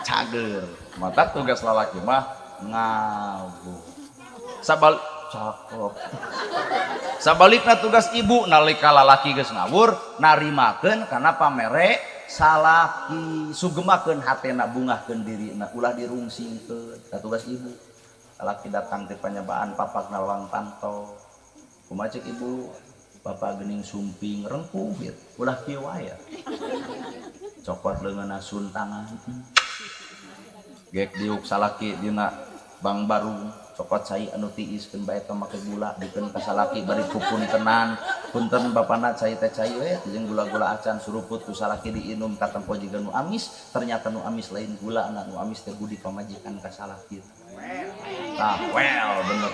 cager mata tugas lalaki mah ngawur sabal cakep sabalikna tugas ibu nalika lalaki geus ngawur narimakeun kana pamere salaki sugemakeun hatena bungahkeun dirina ulah dirungsingkeun eta tugas ibu. Salaki datang ti panyabaan papagna lawang panto kumaha cek ibu bapak geuning sumping rengkuh ieu ulah kieu wae cokot leungeunna suntangan gek diuk salaki dina bang barung cokot cai anu tiis keun bae teh make gula dikeun ka salaki bari kupuntenan punten bapana cai teh cai we jeung gula-gula acan suruput ku salaki diinum katempo jiga nu amis ternyata nu amis lain gula na nu amis teh budi pamajikan ka salaki tah well bener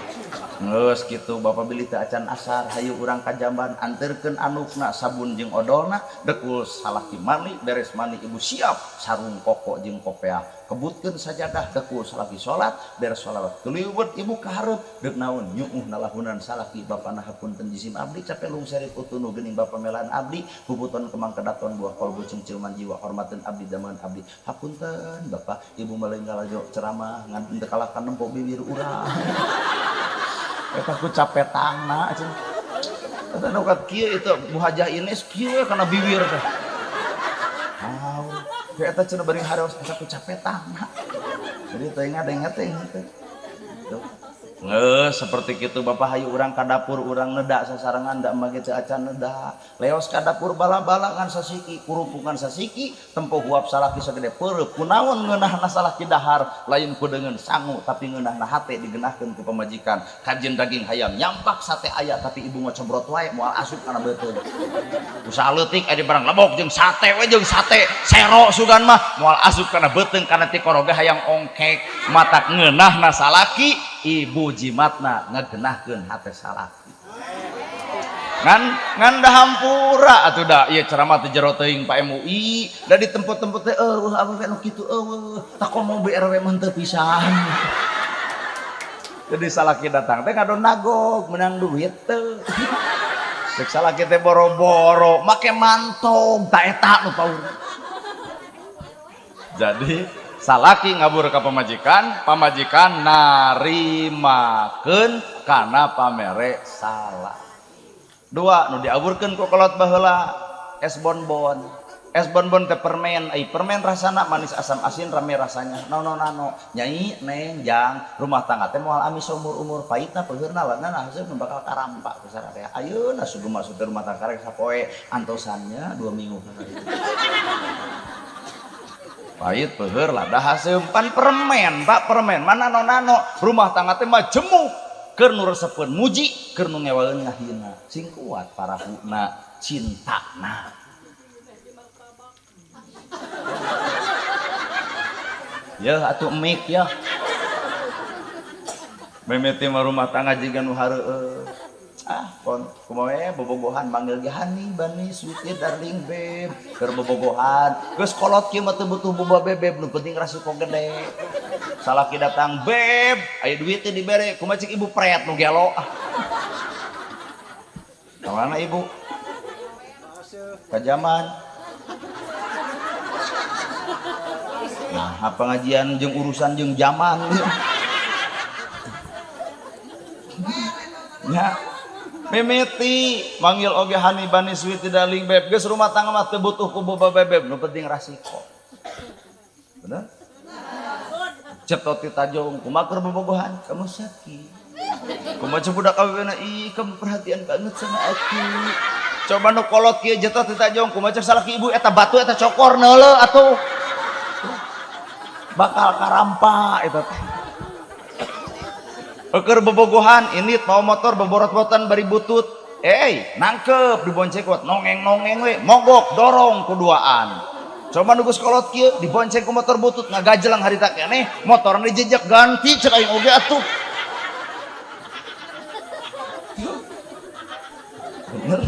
geus kitu bapa bilih teh acan asar hayu urang ka jamban anterkeun anukna sabun jeung odolna dekul salaki mandi beres mandi ibu siap sarung koko jeung kopeah kebutkeun sajadah dekul salaki salat beres salat tuluy ibu ka hareup deuk naon nyuuh nalahunan salaki bapana hapunten jisim abdi capek lungserit utunu geuning bapa melan abdi puputon kemang kedaton buah kolbu cungcilman jiwa hormateun abdi dameun abdi hapunten bapa ibu maleung ngalajo ceramah ngan teu kalahkan nempo bibir urang eta ku capek tangna cenah eta nu kat kieu itu Bu Hajah Ines kieu we kana bibir teh haur eta cenah bari hareos eta ku capek tangna jadi teh ngadenge teh teh ngeus seperti kitu bapak hayu urang ka dapur urang neda sasarengan da mah ge teu acan neda leos ka dapur bala-bala ngan sasiki kurupungan sasiki tempo huap salaki sagede peureup kunaon ngeunahna salaki dahar lain ku deungeun sangu tapi ngeunahna hate digeunahkeun ku pamajikan kajeun daging hayam nyampak sate aya tapi ibu ngocobrot wae moal asup kana beuteung usaha leutik aya barang lebok jeung sate we jeung sate sero sugan mah moal asup kana beuteung kana ti koroge hayang ongkek matak ngeunahna salaki ibu jimatna ngegenahkeun hate salaki ngan ngan da hampura atuh da ieu ceramah teh jero teuing Pak MUI da di tempat-tempat teh eueuh awewe nu kitu eueuh tah komo BRW mah teu pisan jadi salaki datang teh ngadon nagog menang duit teu cek salaki teh boro-boro make mantog ta eta nu paur jadi salaki ngabur ka pamajikan, pamajikan narimakeun kana pamere salah. Dua, nu diaburkeun ku kolot baheula es bonbon. Es bonbon teh permen, ai permen rasana manis asam asin rame rasanya. No no nano, nyai neng jang rumah tangga teh moal amis umur-umur pahitna peuheurna ladna haseum nu bakal karampa ku sararea. Ayeuna sugu masuk ke rumah tangga karek sapoe antosannya 2 minggu. Pahit peuheur lada haseum pan permen pak permen mana nano nano rumah tangga teh mah jemuk keur nu resepeun muji keur nu ngewaeun ngahina sing kuat parahuna cintana ya atuh mik ya mimiti mah rumah tangga jiga nu hareueuh ah kon kumaha we bobogohan manggil ge hani bani sweetie darling babe keur bobogohan geus kolot kieu mah teu butuh boba bebeb nu penting rasiko gede salaki datang beb aya duit teh dibere kumaha cik ibu pret nu gelo ah ka mana ibu ka zaman nah pengajian jeung urusan jeung zaman nya mimiti manggil oge hani bani sweetie darling beb geus rumah tangga mah teu butuh ku boba bebeb nu penting rasiko bener cetot ti tajong kumaha keur bobogohan kamu sakit kumaha cek budak awewena ih kamu perhatian banget sama aku coba nu kolot kieu jetot ti tajong kumaha cek salaki ibu eta batu eta cokor neuleuh atuh bakal karampa eta teh Eker bobogohan ini mau motor boborot-botan bari butut nangkep dibonceng kuat nongeng-nongeng we mogok dorong kuduaan coba nunggu sekolot kieu dibonceng ku motor butut ngagajelang harita keneh motorna dijejak ganti cek aing oge atuh bener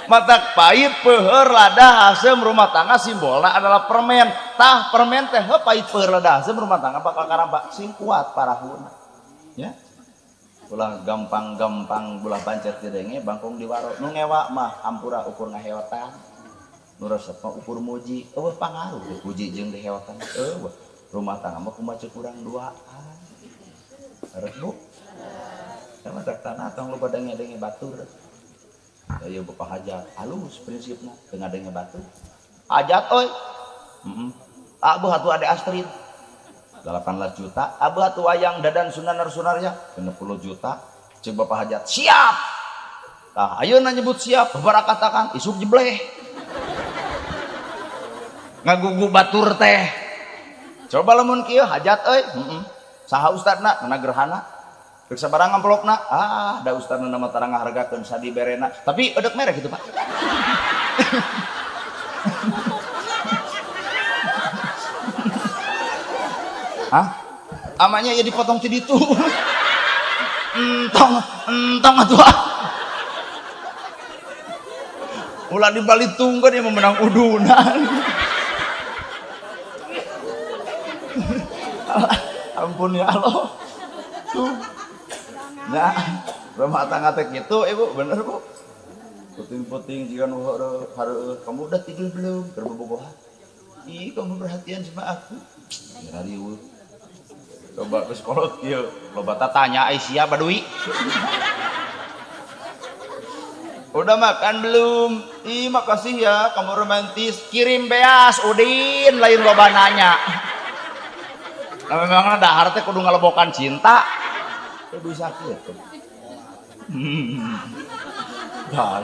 Matak pahit peuheur lada asem rumah tangga simbolna adalah permen. Tah permen teh heuh pahit peuheur lada asem rumah tangga bakal karampak sing kuat parahuna. Ya. Ulah gampang-gampang ulah pancet didenge bangkong diwaro. Nu ngewa mah hampura ukur ngaheotan. Nu resep mah ukur muji. Eueuh pangaruh dipuji jeung diheotan. Eueuh rumah tangga mah kumaha ceuk urang duaan. Harus Bu. Sama tak tanah tong loba denge-denge batur. Ayo bapak hajat halus prinsipna teu ngadenge batur. Hajat euy. Heeh. Abuh atuh ade Astrid 18 juta, abuh atuh wayang Dadan Sunanar Sunarya 60 juta. Ceuk bapak hajat siap. Tah ayeuna nyebut siap, beberapa katakan isuk jebleh. Ngagugu batur teh. Coba lamun kieu hajat euy, heeh. Saha ustadna ngana gerhana. Rek sabarang amplopna, ah da ustadna mah tara ngahargakeun sadi berena, tapi edek merek gitu, Pak. Hah? Amanya ya dipotong ti ditu. Entong, entong atuh. Ulah dibalitungkeun ieu meunang udunan. Ampun ya Allah. Tuh. Nah, rumah tangga teh kitu ibu, bener Bu. Puting-puting jika nu hareuh, kamu udah tidur belum? Keur bobogohan. Ih, kamu perhatian sama aku. Ya riweuh. Coba geus kolot kieu, loba tanya ai sia badui. Udah makan belum? Ih, makasih ya, kamu romantis. Kirim beas, Udin, lain loba nanya. Nah, memangna dahar teh kudu ngalebokan cinta. Teu bisa kitu. Dasar.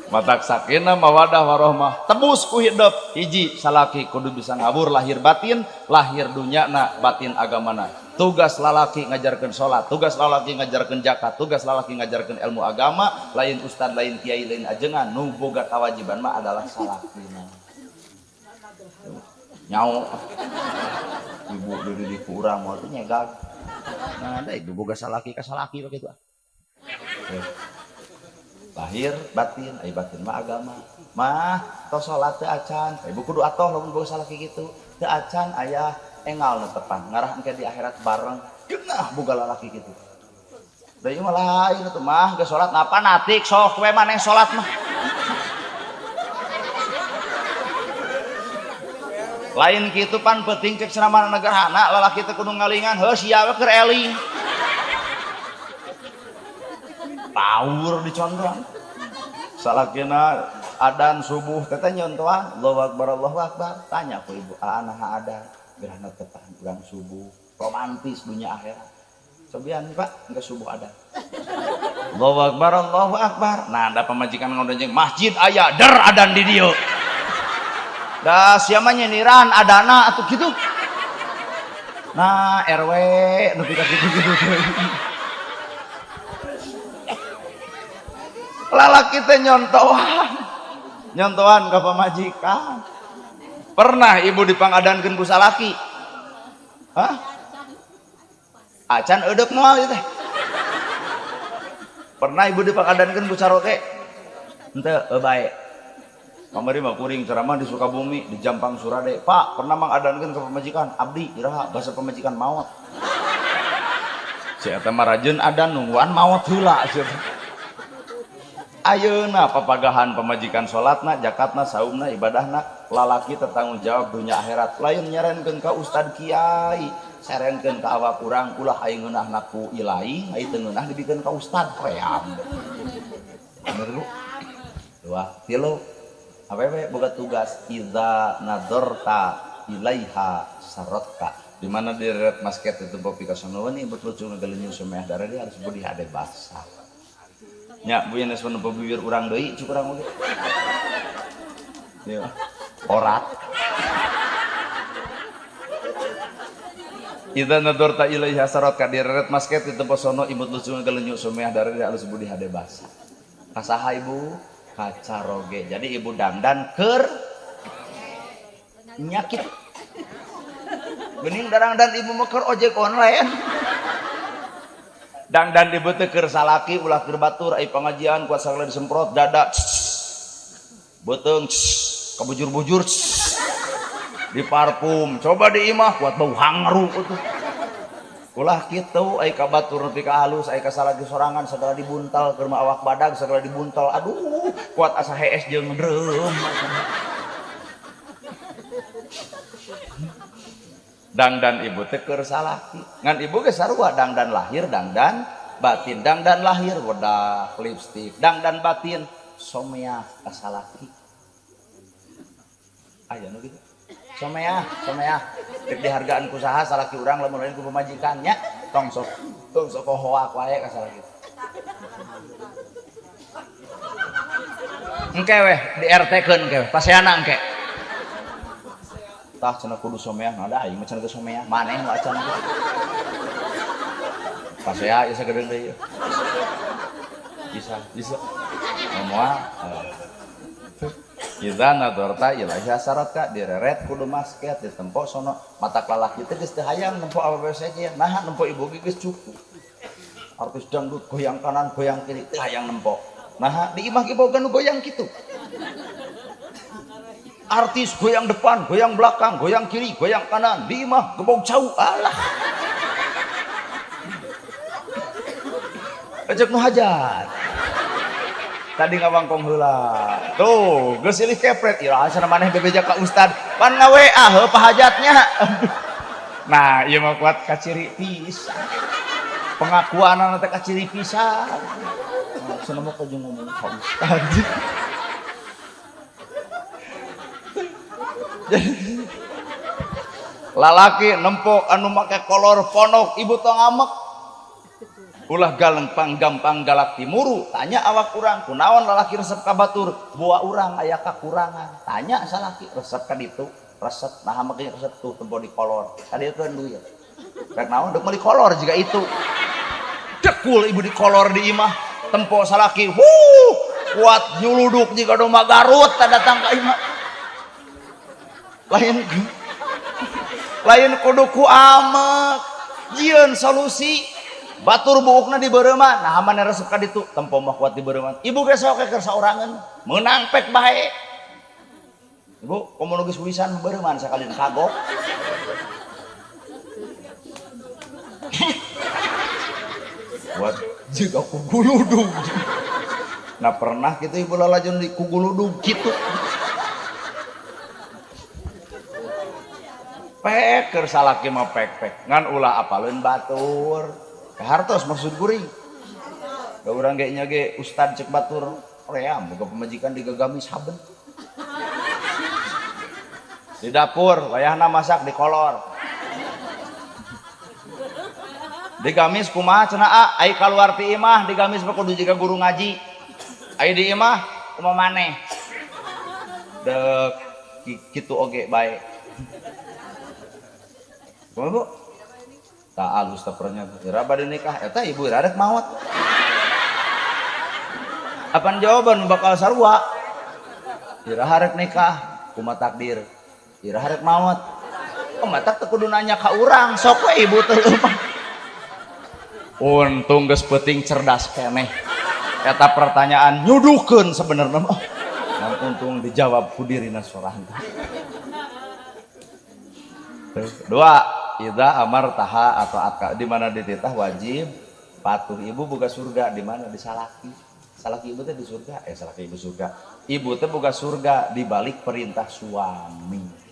Matak sakinah mawadah warohmah tebus ku hidup. Hiji salaki kudu bisa ngabur lahir batin, lahir dunyana, batin agamana. Tugas lalaki ngajarkeun salat, tugas lalaki ngajarkeun zakat, tugas lalaki ngajarkeun ilmu agama, lain ustad, lain kiai, lain ajengan, nu boga kewajiban mah adalah salakina. Nyao. Ibu dididik ku urang moal teh nyegag. Nah, da ibu boga salaki ka salaki begitu ah. Lahir batin, ai batin mah agama. Mah tos salat teu acan, ibu kudu atoh lamun boga salaki kitu. Teu acan ayah engal nu tepan, ngarah engke di akhirat bareng. Geunah boga lalaki kitu. Da ieu mah lain atuh mah geus salat napa natik sok we maneh salat mah. Lain kitu pan penting cek ceramah negarana lalaki teh kudu ngalingan heuh sia we keur eling. Tawur dicondong. Salakina adan subuh teh teh nyontohan Allahu akbar Allahu akbar. Tanya ku ibu, "Anaha adan?" Gerahna tepan urang subuh, romantis dunia akhirat. Cobian Pak, engke subuh adan. Allahu akbar Allahu akbar. Nah, ada pamajikan ngodonjeng masjid aya der adan di dieu. Dah sia mah nyiniran adana atuh kitu. Nah, RW nu pika kitu-kitu. Lalaki teh nyontohan. Nyontohan ka pamajikan. Pernah ibu dipangadankeun ku salaki? Hah? Acan eudeup moal ieu teh. Pernah ibu dipangadankeun ku caroke? Henteu, bae. Kamari mah kuring ceramah di Sukabumi di Jampang Surade. Pak, pernah mangadankeun ka pamajikan? Abdi iraha basa pamajikan maot. Si eta mah rajin adan nungguan maot heula sia teh. Ayeuna papagahan pamajikan salatna, zakatna, saumna, ibadahna, lalaki tertanggung jawab dunia akhirat. Lain nyarenkeun ka ustad kiai, sarenkeun ka awak urang ulah aing ngeunahna ku ilahi, ai teu ngeunah dibikeun ka ustad hoream. Bener Bu? Dua, tilu. Awewe boga tugas idza nadorta ilaiha sarotka. Di mana di red basket itu bopi kasono ni buat lucu ngagaleunyeun sumeah darah dia harus budi hade basah. Nya bu yenes nu bibir urang deui cuk urang oge. Ya. Orat. Idza nadorta ilaiha sarotka di red basket itu posono imut lucu ngagaleunyeun sumeah darah dia harus budi hade basah. Kasaha ibu? Kacaroge. Jadi ibu dandan keur nyakit. Bening darang dan ibu mah keur ojek online. Dangdan ibu teh keur salaki ulah keur batur, ai pengajian kuat sagala disemprot dada, beuteung, kabujur-bujur, di parfum. Coba di imah kuat bau hangru tuh. Ulah kitu, ai ka batur nepi ka halus, ai ka salaki sorangan segala dibuntal, keur mah awak badag segala dibuntal. Aduh, kuat asa hees jeung dreum. Dangdan ibu teh keur salaki. Ngan ibu ge sarua, dangdan lahir, dangdan batin, dangdan lahir wedak lipstik, dangdan batin someah ka salaki. Aya nu kitu. Someah, someah. Rek dihargaan ku saha salaki urang lamun lain ku pamajikan nya, tong sok hoak wae ka salaki. Engke weh di RT keun engke weh, paseana engke. Tah cenah kudu someah, ada aing mah cenah geus someah, maneh nu acan. Pasea ieu sagedeung deui. Bisa, bisa. Moal. Iza nadorta ilahi hasaratka direret kudu masket ditempo sono mata lalaki teh geus teu hayang nempo awewe sejen, naha nempo ibu ge geus cukup. Artis dangdut goyang kanan goyang kiri teu hayang nempo, naha di imah ge boga nu goyang kitu. Artis goyang depan goyang belakang goyang kiri goyang kanan di imah gebog cau alah. Ejek nu hajat tadi ngawangkong heula tuh geus silih kepret iraha cenah maneh bebeja ka ustad pan nga-WA heuh pahajatnya. Nah ieu mah kuat kaciri pisan, pengakuanana teh kaciri pisan. Nah, cenah mah kudu ngomong ka ustad. Lalaki nempok anu make kolor ponok ibu tong ngamek. Ulah gampang gampang galak timuru, tanya awak urang kunaon lalaki resep ka batur, buah urang aya kakurangan, tanya salaki resep ka ditu, resep naha make resep tuh tempo di kolor, tadi itu duit. Rek naon deuk meuli kolor jiga itu. Dekul ibu di kolor di imah, tempo salaki, wuh, kuat nyuluduk jiga domba Garut tah datang ka imah. Lain lain kudu ku amek, jieun solusi. Batur buukna di beureuma, nah maneh resep ka ditu, tempo mah kuat di beureuma. Ibu ge sok keur saorangan, meunang pek bae. Ibu, komo nu geus wisan beureuma sakalin kagok. Buat jiga kuguludug. Nah pernah kitu ibu lalajon di kuguludug kitu. Pek keur salaki mah pek-pek, ngan ulah apaleun batur. Kahartos maksud kuring. Da urang ge nya ge ustad cek batur ream boga pamajikan digagami saben. Di dapur wayahna masak di kolor. Digamis kumaha cenah a, ai kaluar ti imah digamis mah kudu jiga guru ngaji. Ai di imah kumaha maneh. Deuk kitu oge bae. Kumaha Bu? Tak alus teh pernya ira bade nikah eta ibu ira rek maot. Apan jawaban bakal sarua. Ira harek nikah kumaha takdir. Ira harek maot. Oh matak teu kudu nanya ka urang, sok we ibu teh mah. Untung geus peuting cerdas keneh. Eta pertanyaan nyudukeun sebenarnya mah. Ngan untung dijawab ku dirina sorangan. Dua, idza amartaha atau atka, di mana dititah wajib patuh. Ibu boga surga di mana di salaki. Salaki ibu teh di surga, salaki ibu surga. Ibu teh boga surga di balik perintah suami.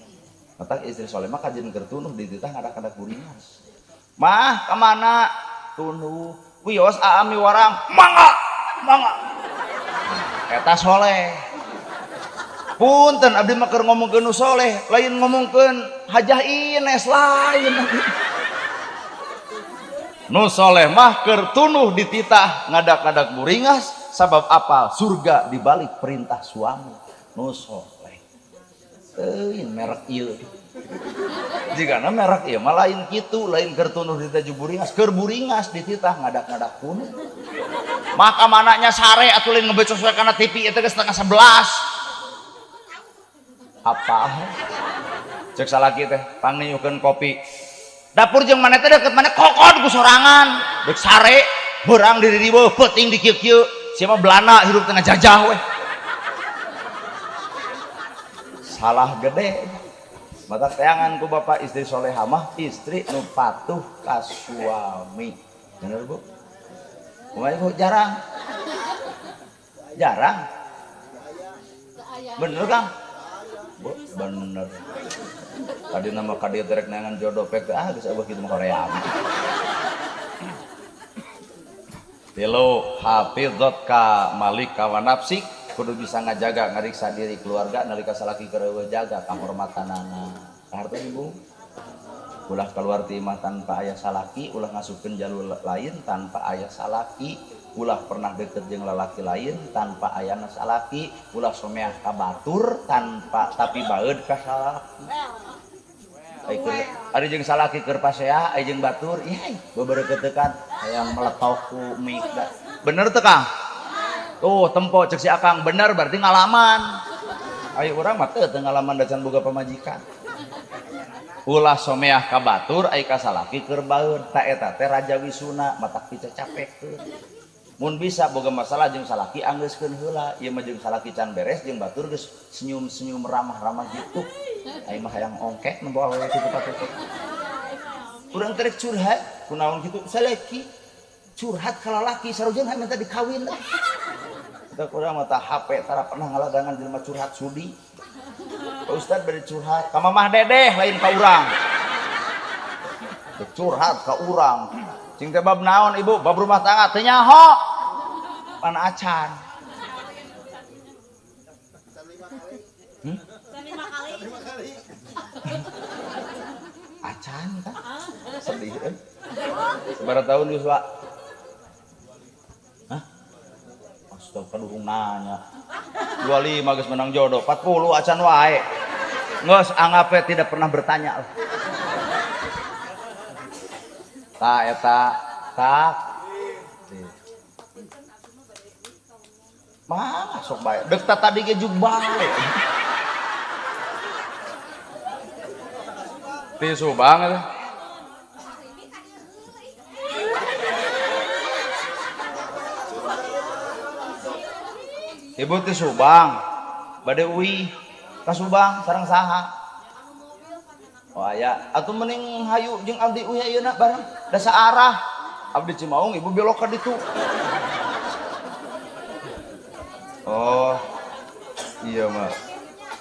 Matak istri soleh mah kajian keur tunuh dititah ngadak-ngadak buringas. Mah ka mana? Tunuh. Wios aami warang, mangga, mangga. Eta soleh. Punten abdi mah keur ngomongkeun nu soleh, lain ngomongkeun Hajah Ines lain. Nu soleh mah keur tunuh dititah ngadak-ngadak buringas sabab apal surga di balik perintah suami. Nu soleh. Teuing merek ieu. Jigana merek ieu mah lain kitu, lain keur tunuh dititah buringas, keur buringas dititah ngadak-ngadak tunuh. Maka mananya sare atuh lain ngebecos we kana TV eta geus 10:30. Apa cek salaki teh pangniyukeun kopi dapur jeung maneh teh deket maneh kokod ku sorangan dek sare Beurang di dieu peuting di kieu-kieu. Sia mah Belanda hirup tengah jajah we. Salah gede. Mata teangan ku bapak istri soleha mah istri nu patuh ka suami. Bener Bu? Kumaha Ibu? Jarang. Jarang. Bener Kang? Bu, bener. Tadi nama ka dieu rek neangan jodoh pek ah geus eueuh kitu mah hoream. Tilu hafizat ka malik ka wanafsik kudu bisa ngajaga ngariksa diri keluarga nalika salaki keur eueuh jaga kahormatanana. Kahartos Ibu? Ulah keluar ti imah tanpa aya salaki, ulah ngasupkeun jalur lain tanpa aya salaki, ulah pernah deket jeung lalaki lain tanpa ayana salaki, ulah someah ka batur tanpa tapi baeud ka salaki. Ari jeung salaki keur pasea, ari jeung batur, ieu bebereketekan hayang meletok ku mik. Bener teu Kang? Tuh tempo cek si Akang bener berarti ngalaman. Ayo urang mah teu ngalaman da can boga pamajikan. Ulah someah ka batur ai ka salaki keur baeud, ta eta teh raja wisuna matak picacapekeun. Mun bisa boga masalah jeung salaki anggeuskeun heula, ieu mah jeung salaki can beres jeung batur geus senyum-senyum ramah-ramah gitu. Aing mah hayang ongkek nempo awewe kitu patut. Urang teh curhat kunaon kitu salaki curhat ka lalaki sarujeun hayang minta dikawin lah. Kita kurang mata HP tara pernah ngaladangan jelema curhat sudi. Pak Ustad bade curhat ka Mamah Dedeh lain ka urang. Curhat ka urang. Cing teh bab naon ibu? Bab rumah tangga teu nyaho. Pan acan. Acan kan? Sedih euy. Sabaraha tahun geus, Pak? Hah? Astaga kaduhung nanya. 25 geus menang jodoh, 40 acan wae. Geus anggap we tidak pernah bertanya lah. Ta eta tak. Mah sok bae. Deuk ta tadi ge jug bae. Ti Subang eta. Ibu ti Subang, bade uih ka Subang sareng saha? Oh aya, atuh mending hayu jeung abdi uih ayeuna bareng, da saarah. Abdi Cimaung, ibu belok ka ditu. Oh, iya mah.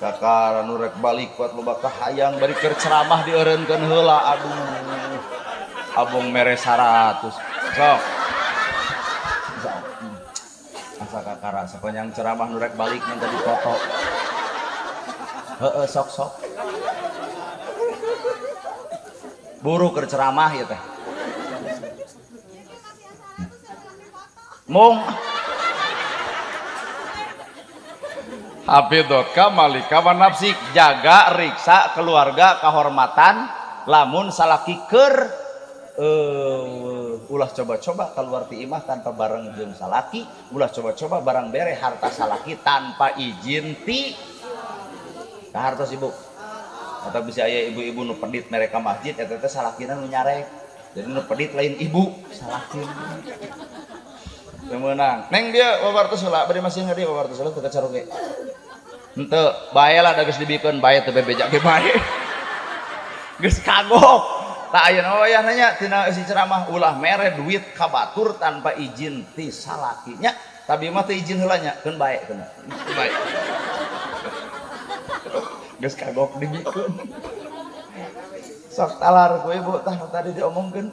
Kakara nu rek balik kuat loba kahayang bari keur ceramah dieureunkeun heula, aduh. Abong mere 100. Sok. Asa kakara sepanjang ceramah nu rek balik minta dipoto. Heeh, sok sok. Buru keur ceramah ieu teh. Mung hafidzoka malika wa nafsik, jaga riksa keluarga kehormatan lamun salaki keur ulah coba-coba keluar ti imah tanpa bareng jeung salaki, ulah coba-coba barang bere harta salaki tanpa izin ti ka hartos ibu. Atau bisa aya ibu-ibu nu pedit mereka masjid eta teh salakina nu nyarek. Jadi nu pedit lain ibu, salakina. Teu meunang. Neng dia wawartos heula bade masih ngadi wawartos heula teu kacaroge. Henteu, bae lah da geus dibikeun bae teu bebeja ge bae. Geus kagok. Tak ayeuna wayah nanya tina isi ceramah ulah mere duit ka batur tanpa izin ti salakinya, tapi mah teu izin heula nya, keun bae keun. Bae. Geus kagok dibikeun. Sok talar ku ibu tah tadi diomongkeun.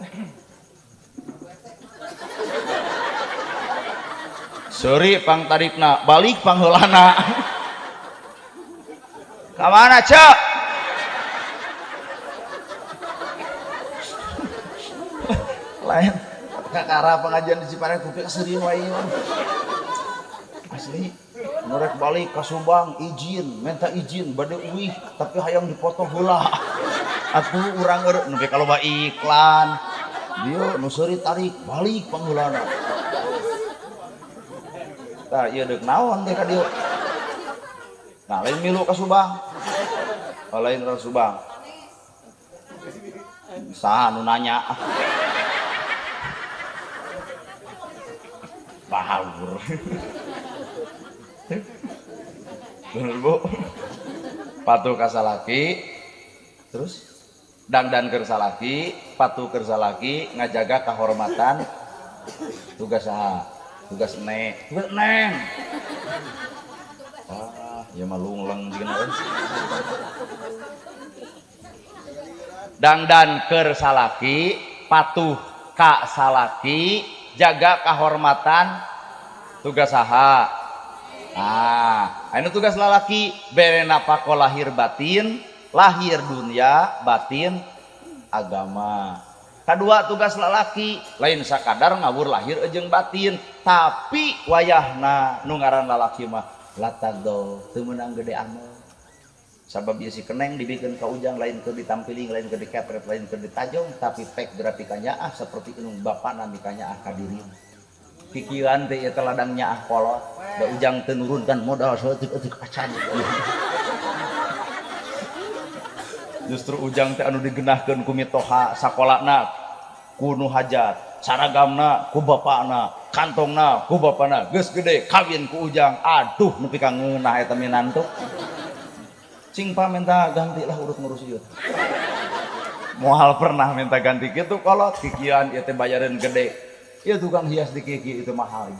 Seuri pang tarikna, balik pangheulana. Ka mana, Cek? Lain kakara pengajian di Ciparai kupi keserian wae ieu. Asli nurek balik ka Subang izin, minta izin bade uih tapi hayang dipoto heula. Atuh urang eureun nepi ka loba iklan. Dieu nu seuri tarik balik pangheulana. Tah ieu deuk naon teh ka dieu? Nah lain milu ka Subang. Oh, lain ka Subang. Saha nu nanya? Power. Bener Bu. Patuh ka salaki, terus dangdan keur salaki, patuh keur salaki, ngajaga kehormatan tugas saha? Tugas neng. Tugas neng. Ah, ya mah lungleng jeung euy. Dangdan keur salaki, patuh ka salaki, jaga kehormatan tugas saha? Ah, anu tugas lalaki bere napako lahir batin, lahir dunia, batin agama. Kedua tugas lalaki lain sakadar ngawur lahir jeung batin, tapi wayahna nu ngaran lalaki mah latagdo teu meunang gede amat. Sabab ieu si keneng dibikeun ka ujang lain keur ditampiling, lain keur dikepret, lain keur ditajong, tapi pek grafika nyaah seperti inung bapana mika nyaah ka dirina. Pikiran teh ieu teh ladang nyaah kolot, da ujang teu nurunkan modal saeutik-eutik acan. Justru ujang teh anu digenahkeun ku mitoha, sakolana ku nu hajat, saragamna ku bapana, kantongna ku bapana, geus gede kawin ku ujang, aduh nepi ka ngeunah eta minantu. Cing pa minta ganti lah urut ngurus ieu. Moal pernah minta ganti kitu kolot, kikian ieu teh bayareun gede. Ieu tukang hias di kieu itu mahal.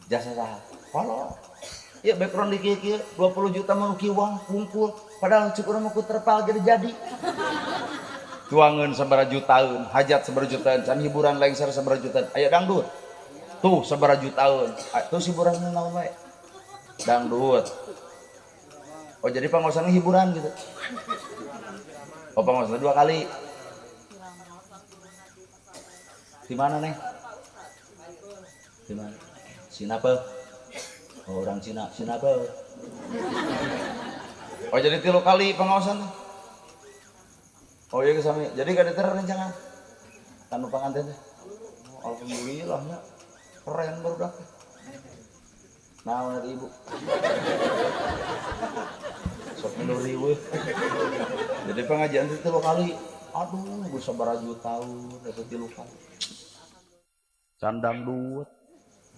Jasa saha? Kolot. Ieu background di kieu 20 juta mah kieu uang kumpul, padahal cek urang mah ku terpal jadi jadi. Tuangeun sabaraha jutaeun, hajat sabaraha jutaeun, can hiburan lengser sabaraha jutaeun. Aya dangdut. Tuh sabaraha jutaeun. Tuh hiburan naon wae? Dangdut. Oh jadi pengawasannya hiburan gitu. Oh pengawasannya 2 kali. Di mana nih? Di mana? Sinapa? Oh, orang Cina. Sinapa? Oh jadi 3 kali pengawasan. Oh iya kesami. Jadi gak ada rencangan. Tanu panganten teh. Oh, alhamdulillah nya. Keren baru dah. Nah, dari ibu. Sok minum riweuh. Jadi pengajian itu 3 kali. Aduh, gue sabaraha tahun itu 3 kali. Candang duit.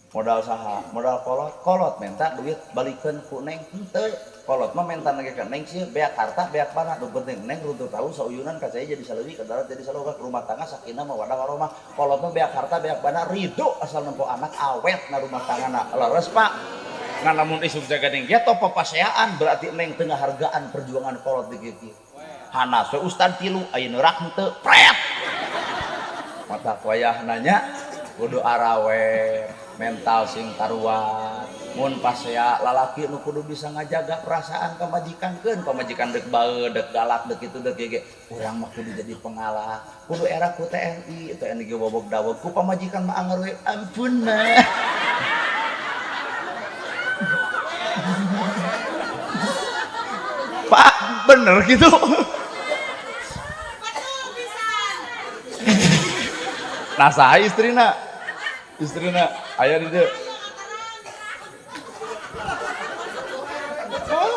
Modal saha? Modal kolot. Kolot minta duit balikeun ku neng henteu. Kolot mah minta nage ka neng sih beak harta beak panah. Nu penting neng runtuh tahu sauyunan ka saya jadi saleuwi ka darat jadi saleuwi rumah tangga sakinah mawaddah warahmah. Kolot mah beak harta beak panah ridho asal nempo anak awet na rumah tangga na. Leres Pak. Ngan lamun isuk jaga neng geto papaseaan berarti neng teu ngahargaan perjuangan kolot di kieu. Hanas we ustad tilu aya nu rak henteu pret. Mata wayah nanya kudu arawe mental sing taruan mun pasea lalaki nu kudu bisa ngajaga perasaan pamajikan keun pamajikan deuk bae deuk galak deuk kitu deuk ge urang mah kudu jadi pengalah kudu era ku TNI TNI ge wobog daweg ku pamajikan mah anger we ampun mah. Pak bener gitu. Nah saha istrina? Istrina aya di dieu.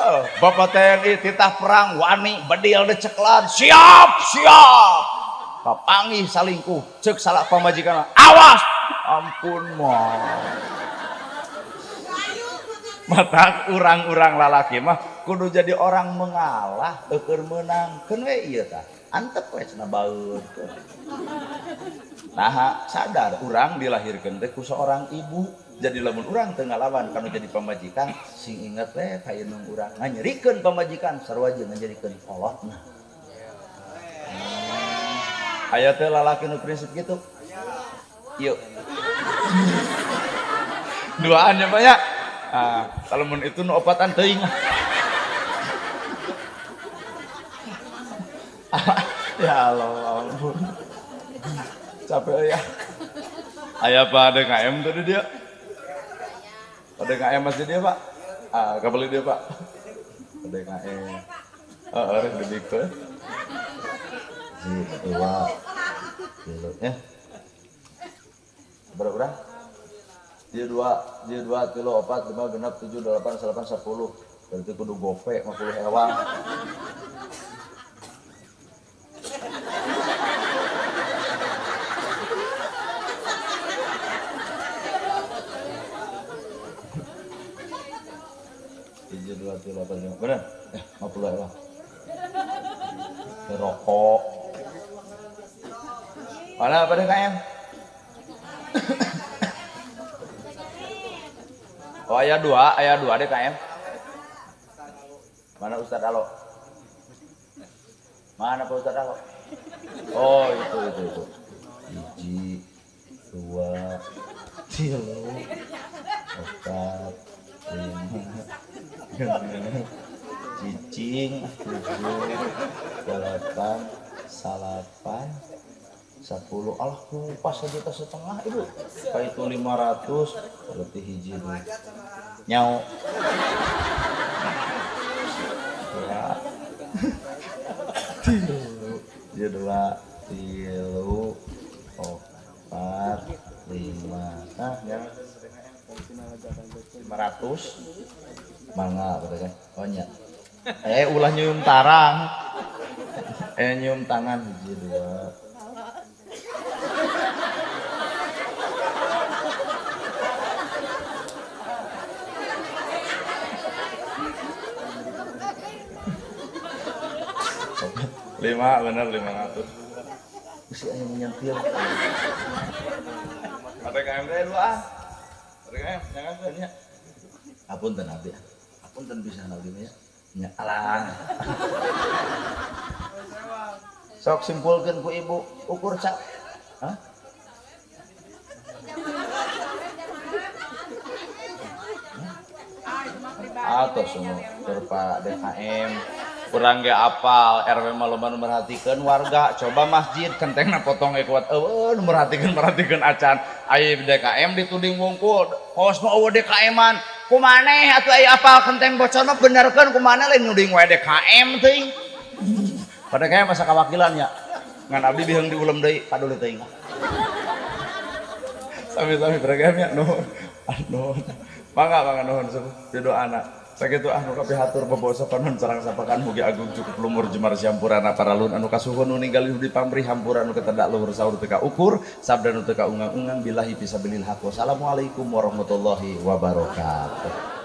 Oh, Bapak TNI titah perang wani bedil diceklan siap siap. Papanggih salingkuh ceuk salah pamajikan awas ampun mah. Mata urang-urang lalaki mah kudu jadi orang mengalah eueur meunang keun we ieu tah antep we cenah baeud. Nah sadar urang dilahirkeun teh ku seorang ibu jadi lamun urang teu ngalawan kanu jadi pamajikan sing inget we ka indung urang nganyerikeun pamajikan sarua jeung nganyerikeun kolotna. Aya teh lalaki nu prinsip kitu. Yuk. Duaan ya Pak ya. Ah, kalau mun itu nu opatan teuing. Ya Allah, ampun. Capek ya. Aya Pak ada KM tadi dia. Ada KM masih dia Pak. Ah, kabeli dia Pak. Ada KM. Oh, rek dibikeun. Dua. Tilu ya. Berapa berapa? Dia 2, dia 2, 3, 4, 5, 6, 7, 8, 9, 10. Berarti kudu gope 50 ewang. 1 2 3 4 5. Bener? 50 ewa. Rokok. Mana pada KM? Oh, ayah dua DKM. Mana Ustadz Alo? Mana Pak Ustadz Alo? Oh, itu. 1, 2, 3, 4, 5, 6, cicing, 7, 8, 9, 10. Allah pas 1,5 juta ibu. Kayak itu 500 berarti hiji tuh. Nyau. Ya. 3, 2, 3, 4, 5. Nah, ya. 500. Mangga berarti kan. Oh nya. Ulah nyium tarang. Nyium tangan 1, 2. 5 bener 500. Mesti aya menyentil. ATKM teh 2 ah. ATKM jangan teh nya. Apunten abdi. Apunten bisa abdi mah ya. Nya alah. Sok simpulkeun ku ibu ukur cak. Hah? Atau semua tur Pak DKM. Kurang ge apal RW mah loba nu merhatikeun warga coba masjid kentengna potong ge kuat eueuh nu merhatikeun acan aya DKM dituding wungkul kos mah eueuh DKM-an kumaneh atuh aya apal kenteng bocorna benerkeun kumaneh lain nyuding wae DKM teuing pada kayak masa kawakilan nya ngan abdi biheung diulem deui paduli teuing sami-sami beragam nya nuhun nuhun mangga nuhun doana sakitu anu kapihatur beboso panon sareng sapakan mugi agung cukup lumur jemar siampurana para luhur anu kasuhun nu ninggal di pamrih hampura nu ketedak luhur saur teu kaukur sabda nu teu kaungang-ungang billahi fisabilil haq. Wassalamualaikum warahmatullahi wabarakatuh.